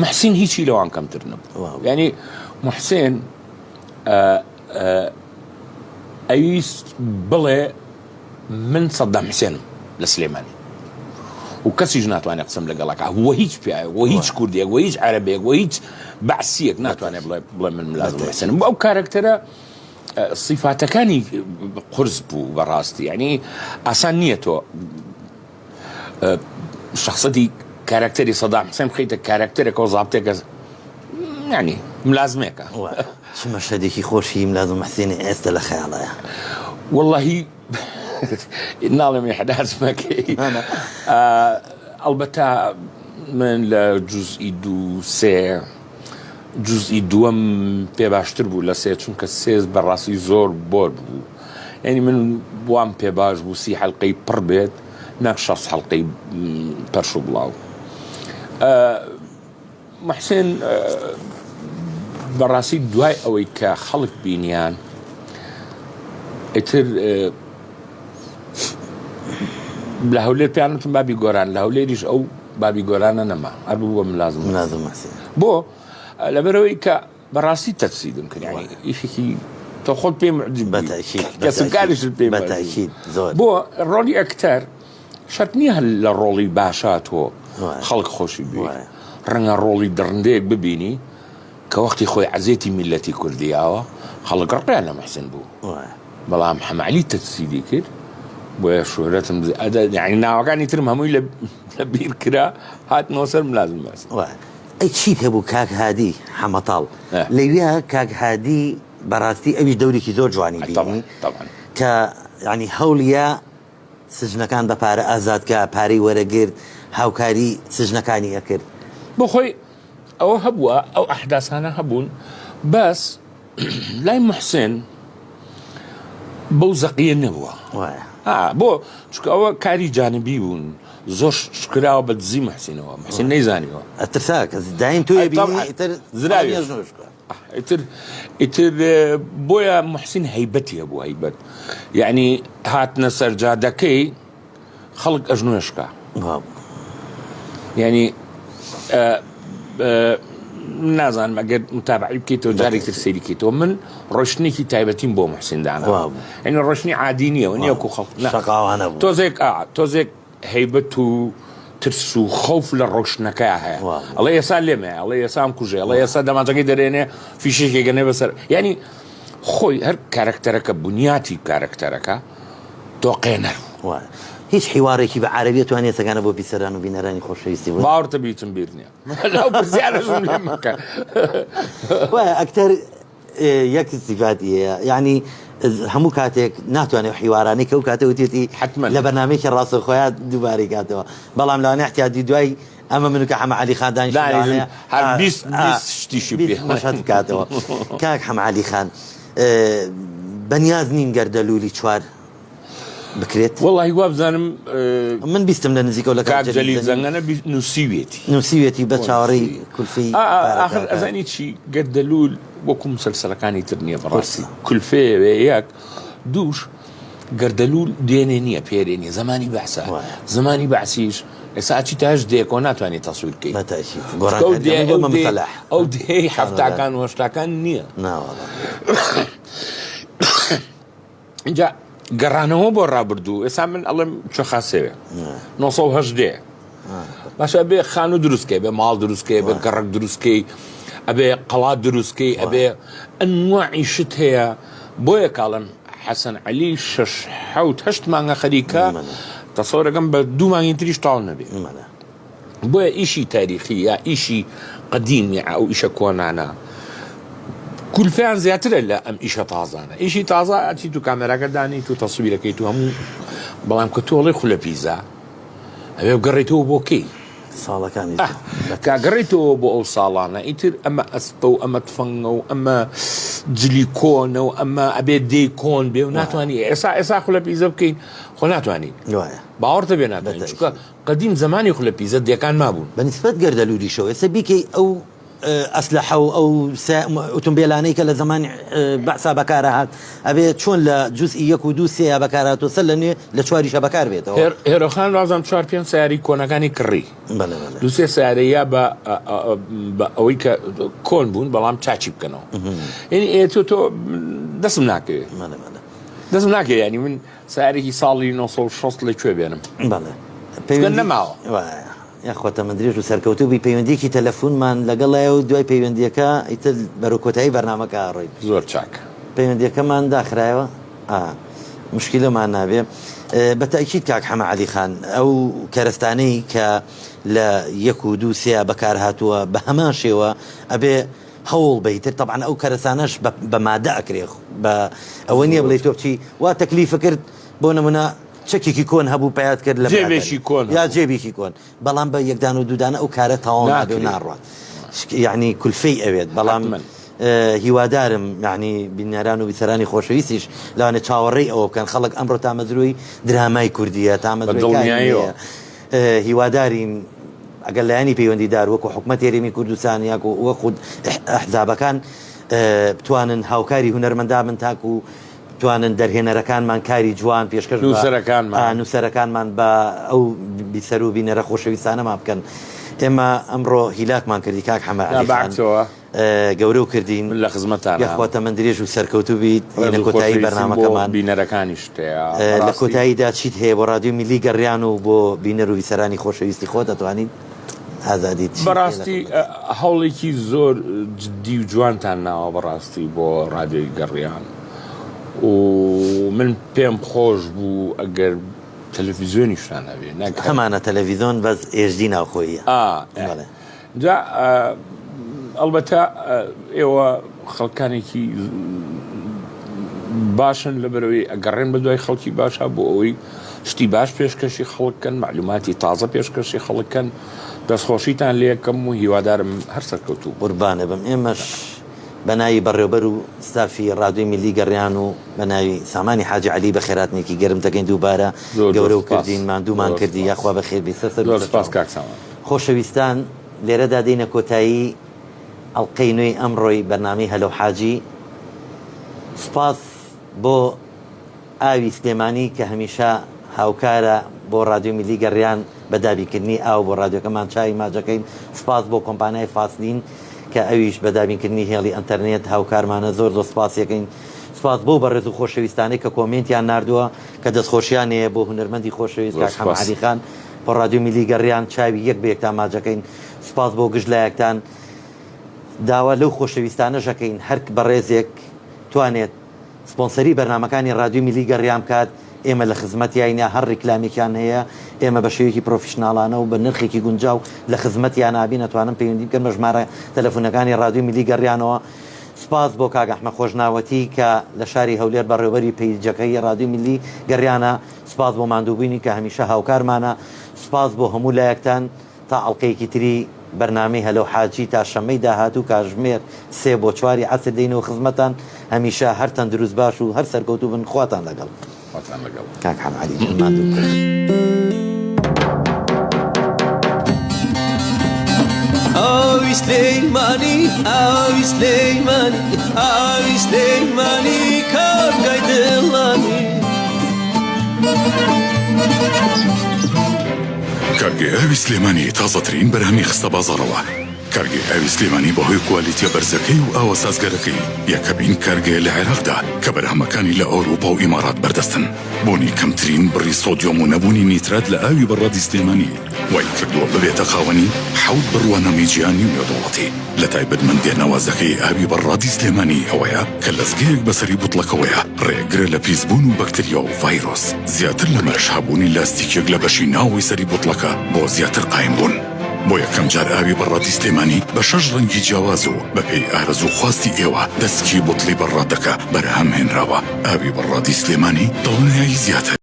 E: محسین هیچی لەوان کەمتر نەبوو. یعنی محسین ئەویست بڵێ من سەدام حسێنم لە سلێمانی و کەسیش ناتوانێت قسەم لەگەڵەکە وە هیچ پیاوێک وە هیچ کوردێک وە هیچ عەرەبێک وە هیچ بەعسیەک ناتوانێت بڵێ بڵێ من ملازم حسێنم بۆ ئەو کارەکتەرە سیفاتەکانی قورس بوو بەڕاستی یعنی ئاسان نییە تۆ شخصەتی کارکتەری سەدام حسێن بخەیتە کارکتەرێکەوە زابتێکە ینی ملازمێکە
D: چ مەشهەدێکی خۆشی ملازم حسێنی ئێستا لە خەیاڵایە
E: واللهی ناڵێم ئیحراج مەکەی ئەڵبەتە من لە جوزئی دوو سێ جوزئی دووەم پێ باشتر بوو لە سێ چونکە سێ بەڕاستی زۆر بۆر بوو یعنی من وام پێ باش بوو سی حەلقەی پڕ بێت نەک شەست حەلقەی پەرش و بڵاو محسن بەڕاستی دوای ئەوەی کە خەڵک بینیان ئیتر لە هەولێر پێیان وتم بابی گۆران لە هەولێریش ئەو بابی گۆرانە نەما هەر بوو بە ملازم
D: ملازم محسن
E: بۆ لەبەرەوەی کە بەڕاستی تەجسیدم کرد یعنی ئیشێکی تۆ خۆت پێ معجب بووی.
D: بەتەئکید،
E: کەسوکاریشت پێ معجب بوو.
D: بەتەئکید، زۆر.
E: بۆ ڕۆڵی ئەکتەر شەرت نییە هەر لە ڕۆڵی باشا تۆ
D: وایە.
E: خەڵک خۆشی بوێ
D: وایە.
E: ڕەنگە ڕۆڵی دڕندەیەک ببینی کە وەختی خۆی عەزێتی میللەتی کوردی یاوە خەڵک ڕقیان لە محسن بوو
D: وایە.
E: بەڵام حەمەعەلی تەجسیدی کرد بۆیە شۆهرەتم زی- ئەدە یعنی ناوەکانی ترم هەمووی لە لە بیر کرا هاتمەوە سەر ملازم محسن.
D: وایە. ئەی چیت هەبوو کاک هادی حەمەتاڵ لەویا کاک هادی بەڕاستی ئەویش دەورێکی زۆر جوانی بینی کە یانی هەوڵیا. سجنەکان بە پارە ئازاد کا، پارەی وەرەگرت، هاوکاری سجنەکانی ئەکرد.
E: بۆ خۆی ئەوە هەبووە، ئەو ئەحداسانە هەبوون، بەس لای موحسێن بەو زەقیە نەبووە.
D: وایە.
E: ئا بۆ؟ چونکە ئەوە کاری جانبی بوون، زۆر شکراوە بە دزی موحسینەوە، موحسین نەیزانیوە.
D: ئەترسا کەس دایم تۆی
E: ئەی
D: بینی
E: تەبعەن
D: ئیتر
E: زراوی.
D: مێژنۆش بکا.
E: ئیتر ئیتر بۆیە موحسین هەیبەتی هەبوو هەیبەت یعنی هاتنە سەر جادەکەی خەڵک ئەژنۆشکا یعنی نازانم ئەگەر متابعی بکەیتەوە جارێک تر سەیری کەیتەوە من ڕۆشتنێکی تایبەتیم بۆ محسین دانا یعنی ڕۆشتنی عادی نییە و نییە کو خەڵک
D: شەقاوانە بوو
E: تۆزێک تۆزێک هەیبەت و ترس و خەوف لە ڕۆشتنەکەیا هەیە ئەڵێ ئێسا لێمە ئەڵێ ئێسام کوژێ ئەڵێ ئێسا دەمانچەکەی دەرێنێ فیشێکی گەنێ بەسەر یعنی خۆی هەر کارەکتەرەکە بنیاتی کارەکتەرەکە تۆقێنەر
D: بوو. هیچ حیوارێکی بە عەرەبیە توانێت سەگانە بۆ بیسەران و بینەرانی خۆشەویستی بوو
E: باوەڕتە بیتم بیر نییە لەو پرسیارەشم لێ مەکە.
D: وایە ئەکتەر یەک سیفاتی هەیە یعنی هەموو کاتێک ناتوانێت حیوارانەی کە ئەو کاتە وتێتی
E: حتمما
D: لە بەرنمەیەکی ڕاستەوخۆیا دووبارەی کاتەوە بەڵام لەوانەیە احتیاجی دوای ئەمە من و کە حەمە عەلی خان دانیشتین
E: دانیشن
D: لەوانەیە
E: هەر
D: ئا،
E: 20
D: ئا،
E: 20 شتیشی
D: 20
E: پێ
D: مەشهەد بکاتەوە کاک حەمە عەلی خان بەنیاز نین گەردەلوولی چوار بکرێت؟
E: وەڵاهی وابزانم
D: من بیستم لە نزیکەوە لە
E: کاک جەلیل زەنگەنە نووسیوێتی
D: نووسیوێتی بە چاوەڕێی کولفەی
E: ئاخر ئەزانی چی گەردەلوول وەکو مسەلسەلەکانی تر نییە بەڕاستی کولفەیە یەک دووش گەردەلوول دێنێ نییە پێرێ نییە زمانی بەعسە زمانی بەعسیش ئێستا ئەچی تاش دێکۆ ناتوانێت تەسویر بکەیت ئەو دێی حەفتاکان و هەشتاکان نییە ئینجا گەڕانەوە بۆ ڕابردوو ئێستا من ئەڵێم کوێخا سێوێ 970 دێ باشە ئەبێ خانوو دروستکەی بێ ماڵ دروستکەی بێ گەڕک دروستکەی ئەبێ قەڵا دروستکەی ئەبێ ئەنواعی شت هەیە بۆیە کاڵم حەسەن عەلی شش حەوت هەشت مانگە خەریکە تەسەورەکەم بە دوو مانگی تریش تاو نەبێ بۆیە ئیشی تاریخی یا ئیشی قەدیم یا ئەو ئیشە کۆنانە کولفەیان زیاترە لە ئەم ئیشە تازانە ئیشی تازە ئەچی تو کامێراکە دانی تو تەسویرەکەی تو هەموو بەڵام کە تۆڵی خولە پیزا ئەوێ بگەڕێیتەوە بۆ کەی
D: ساڵەکانی
E: کە گەڕێیتەوە بۆ ئەو ساڵانە ئیتر ئەمە ئەسپە و ئەمە تفەنگە و ئەمە جلی کۆنە و ئەمە ئەبێ دێی کۆن بێ و ناتوانانی ئێسا ئێسا خولە پیزە بکەین خۆ ناتوانین باوەڕتە بێ ناتوانین چونکە قەدیم زەمانی خولە پیزە دێکان مابوون.
D: بە نیسبەت گەردەلوولیشەوە ئێستا بیکەی ئەو ئەسلەحە و ئەو ئوتومبێلانەی کە لە زەمانی بەعسا بەکارەهات ئەبێ چۆن لە جوزئی یەک و دوو سێیا بەکارهاتووە سەر لە نوێ لە چواریشا بەکار بێتەوە.
E: هێرۆخان وابزانم چوار پێنج سەیارەی کۆنەکانی کڕی.
D: بەڵێ بەڵێ.
E: دوو سێ سەیارەی یا بە بە ئەوەی کە کۆن بوون بەڵام چاکی بکەنەوە. یعنی ئێ تۆ تۆ دەستم ناکەوێ.
D: بەڵێ بەڵێ.
E: دەستم ناکەوێ یعنی من سەیارێکی ساڵی 960 لە کوێ بێنم؟
D: بەڵێ
E: پەیوەندی نەماوە.
D: وایە یاخوا تەمەن درێژ و سەرکەوتوو بی پەیوەندیەکی تەلەفونمان لەگەڵایە و دوای پەیوەندیەکە ئیتر بەرەو کۆتایی بەرنامەکە ئەڕۆین.
E: زۆر چاک.
D: پەیوەندیەکەمان داخرایەوە ئا مشکیلەمان نابێ بە تەئکید کاک حەمە عەلی خان ئەو کەرەستانەی کە لە یەک و دوو سێ بەکار هاتووە بە هەمان شێوە ئەبێ هەوڵ بە ئیتر تەبعەن ئەو کەرەسانەش بە مادە ئەکرێ بە ئەوە نییە بڵێی تۆ بچی وا تەکلیفە کرد بۆ نمونە چەکێکی کۆن هەبوو پەیات کرد لە
E: جێبێکی کۆن
D: یا جێبێکی کۆن بەڵام بە یەکدان و دوودانە ئەو کارە تەواو نابێ و ناڕوات یعنی کولفەی ئەوێت بەڵام هیوادارم یعنی بینەران و بیسەرانی خۆشەویستیش لەوانێ چاوەڕێی ئەوە بکەن خەڵک ئەمڕۆ تامەزرۆی درامای کوردیە تامەزرۆی هیوادارین ئەگەر لایەنی پەیوەندیدار وەکو حکومەتی هەرێمی کوردستان یاکو وەخود ئەحزابەکان بتوانن هاوکاری هونەرمەندان بن تاکو بتوانن دەرهێنەرەکانمان کاری جوان پێشکەش
E: نووسەرەکانمان
D: نووسەرەکانمان بە ئەو بیسەر و بینەرە خۆشەویستانەمان بکەن ئێمە ئەمڕۆ هیلاکمان کردی کاک حەمە عەلی خان. گەورەو کردین.
E: من لە خزمەتانام.
D: یاخوا تەمەن درێژ و سەرکەوتوو بیت.
E: ڕێز
D: لە
E: و
D: کۆتایی
E: خۆشەویستیم بۆ
D: بەرنامەکەمان.
E: بینەرەکانیشت هەیە.
D: لە
E: بەڕاستی.
D: کۆتاییدا چیت هەیە بۆ ڕادیۆ میللی گەڕیان و بۆ بینەر و بیسەرانی خۆشەویستی خۆت ئەتوانیت ئازادیت چیت هەیە لە
E: بەڕاستی
D: خزمەتیان؟
E: هەوڵێکی زۆر جدی و جوانتان ناوە بەڕاستی بۆ ڕادیۆی گەڕیان و من پێم خۆش بوو ئەگەر تەلەفیزیۆنیشتان هەبێ نەک هەر.
D: هەمانە تەلەفیزۆن بەس ئێژدی ناوخۆییە.
E: ئا.
D: بەڵێ.
E: جا ئەڵبەتە ئێوە خەڵکانێکی باشن لەبەرئەوەی ئەگەڕێن بە دوای خەڵکی باشا بۆ ئەوەی شتی باش پێشکەشی خەڵک کەن مەعلوماتی تازە پێشکەشی خەڵک کەن دەستخۆشیتان لێکەم و هیوادارم هەر سەرکەوتوو بن.
D: قوربانت بم ئێمەش بە ناوی بەڕێوبەر و ستافی ڕادیۆی میللی گەڕیان و بە ناوی سامانی حاجی عەلی بەخێرهاتنێکی گەرم دەکەین دووبارە
E: زۆر زۆر
D: گەورە و
E: سوپاس
D: کردین ماندوومان
E: زۆر
D: کردی
E: سوپاس
D: یاخوا بەخێر بی سەر سەر و
E: زۆر
D: سەر
E: سوپاس
D: چاو
E: کاک سامان.
D: خۆشەویستان لێرەدا دێینە کۆتایی ئەڵقەی نوێی ئەمڕۆی بەرنامەی هەلۆ حاجی سوپاس بۆ ئاوی سلێمانی کە هەمیشە هاوکارە بۆ ڕادیۆ میللی گەڕیان بە دابینکردنی ئاو بۆ ڕادیۆکەمان چاوی ماجەکەین سوپاس بۆ کۆمپانیای فاسلین کە ئەویش بە دابینکردنی هێڵی ئەنتەرنێت هاوکارمانە زۆر زۆر سوپاسیەکەین سوپاس بۆ بەڕێز و خۆشەویستانەی کە کۆمێنتیان ناردووە کە دەستخۆشیان هەیە بۆ هونەرمەندی خۆشەویست
E: زۆر
D: کاک حەمە
E: سوپاس.
D: عەلی خان بۆ ڕادیۆ میللی گەڕیان چاوی یەک بە یەکتان ماجەکەین سوپاس بۆ گشت لایەکتان داوا لەو خۆشەویستانەش ئەکەین هەر بەڕێزێک توانێت سپۆنسەری بەرنامەکانی ڕادیۆی میللی گەڕیان بکات ئێمە لە خزمەتیاینە هەر ڕیکلامێکیان هەیە ئێمە بە شێوەیەکی پرۆفیشناڵانە و بە نرخێکی گونجاو لە خزمەتیان ئابین ئەتوانن پەیوەندی بکەن بە ژمارە تەلەفونەکانی ڕادیۆی میللی گەڕیانەوە سپاس بۆ کاک ئەحمە خۆشناوەتی کە لە شاری هەولێر بەڕێوبەری پەیجەکەی ڕادیۆی میللی گەڕیانە سپاس بۆ ماندووبوونی کە هەمیشە هاوکارمانە سپاس بۆ هەموو لایەکتان تا ئەڵقەیەکی تری بەرنامەی هەلۆ حاجی تا شەممەی داهاتوو کاژمێر سێ بۆ چواری عەسر دێینەوە خزمەتان هەمیشە هەر تەندروست باش و هەر سەرکەوتوو بن خواتان لەگەڵ.
E: خواتان لەگەڵ.
D: کاک حەمە عەلی گیان ماندوو کردی.
I: ئاوی سلێمانی ئاوی سلێمانی ئاوی سلێمانی کارگای دڵانی.
C: کارگەی ئاوی سلێمانی تازەترین بەرهەمی خستە بازاڕەوە. کارگەی ئاوی سلێمانی بەهۆی کوالیتیە بەرزەکەی و ئاوە سازگەرەکەی یەکەمین کارگەیە لە عێراقدا کە بەرهەمەکانی لە ئەوروپا و ئیماڕات بەردەستن. بوونی کەمترین بڕی سۆدیۆم و نەبوونی نیترات لە ئاوی بەڕادی سلێمانی وای کردووە ببێتە خاوەنی حەوت بڕوانامەی جیهانی و نێودەوڵەتی. لە تایبەتمەندیە ناوازەکەی ئاوی بەڕادی سلێمانی ئەوەیە کە لەزگەیەک بەسەری بوتڵەکەوەیە ڕێگرە لە پیسبوون و بەکتریا و ڤایرۆس. زیاتر لەمەش هەبوونی لاستیکێک لە بەشی ناوەوەی سەری بوتڵەکە بۆ زیاتر قایم بوون. بۆ یەکەم جار ئاوی بەڕادی سلێمانی بە شەش ڕەنگی جیاواز و بەپێی ئارەزوو خواستی ئێوە دەسکی بوتڵی بەڕادەکە بەرهەم هێنراوە. ئاوی بەڕادی سلێمانی دڵنیایی زیاتر.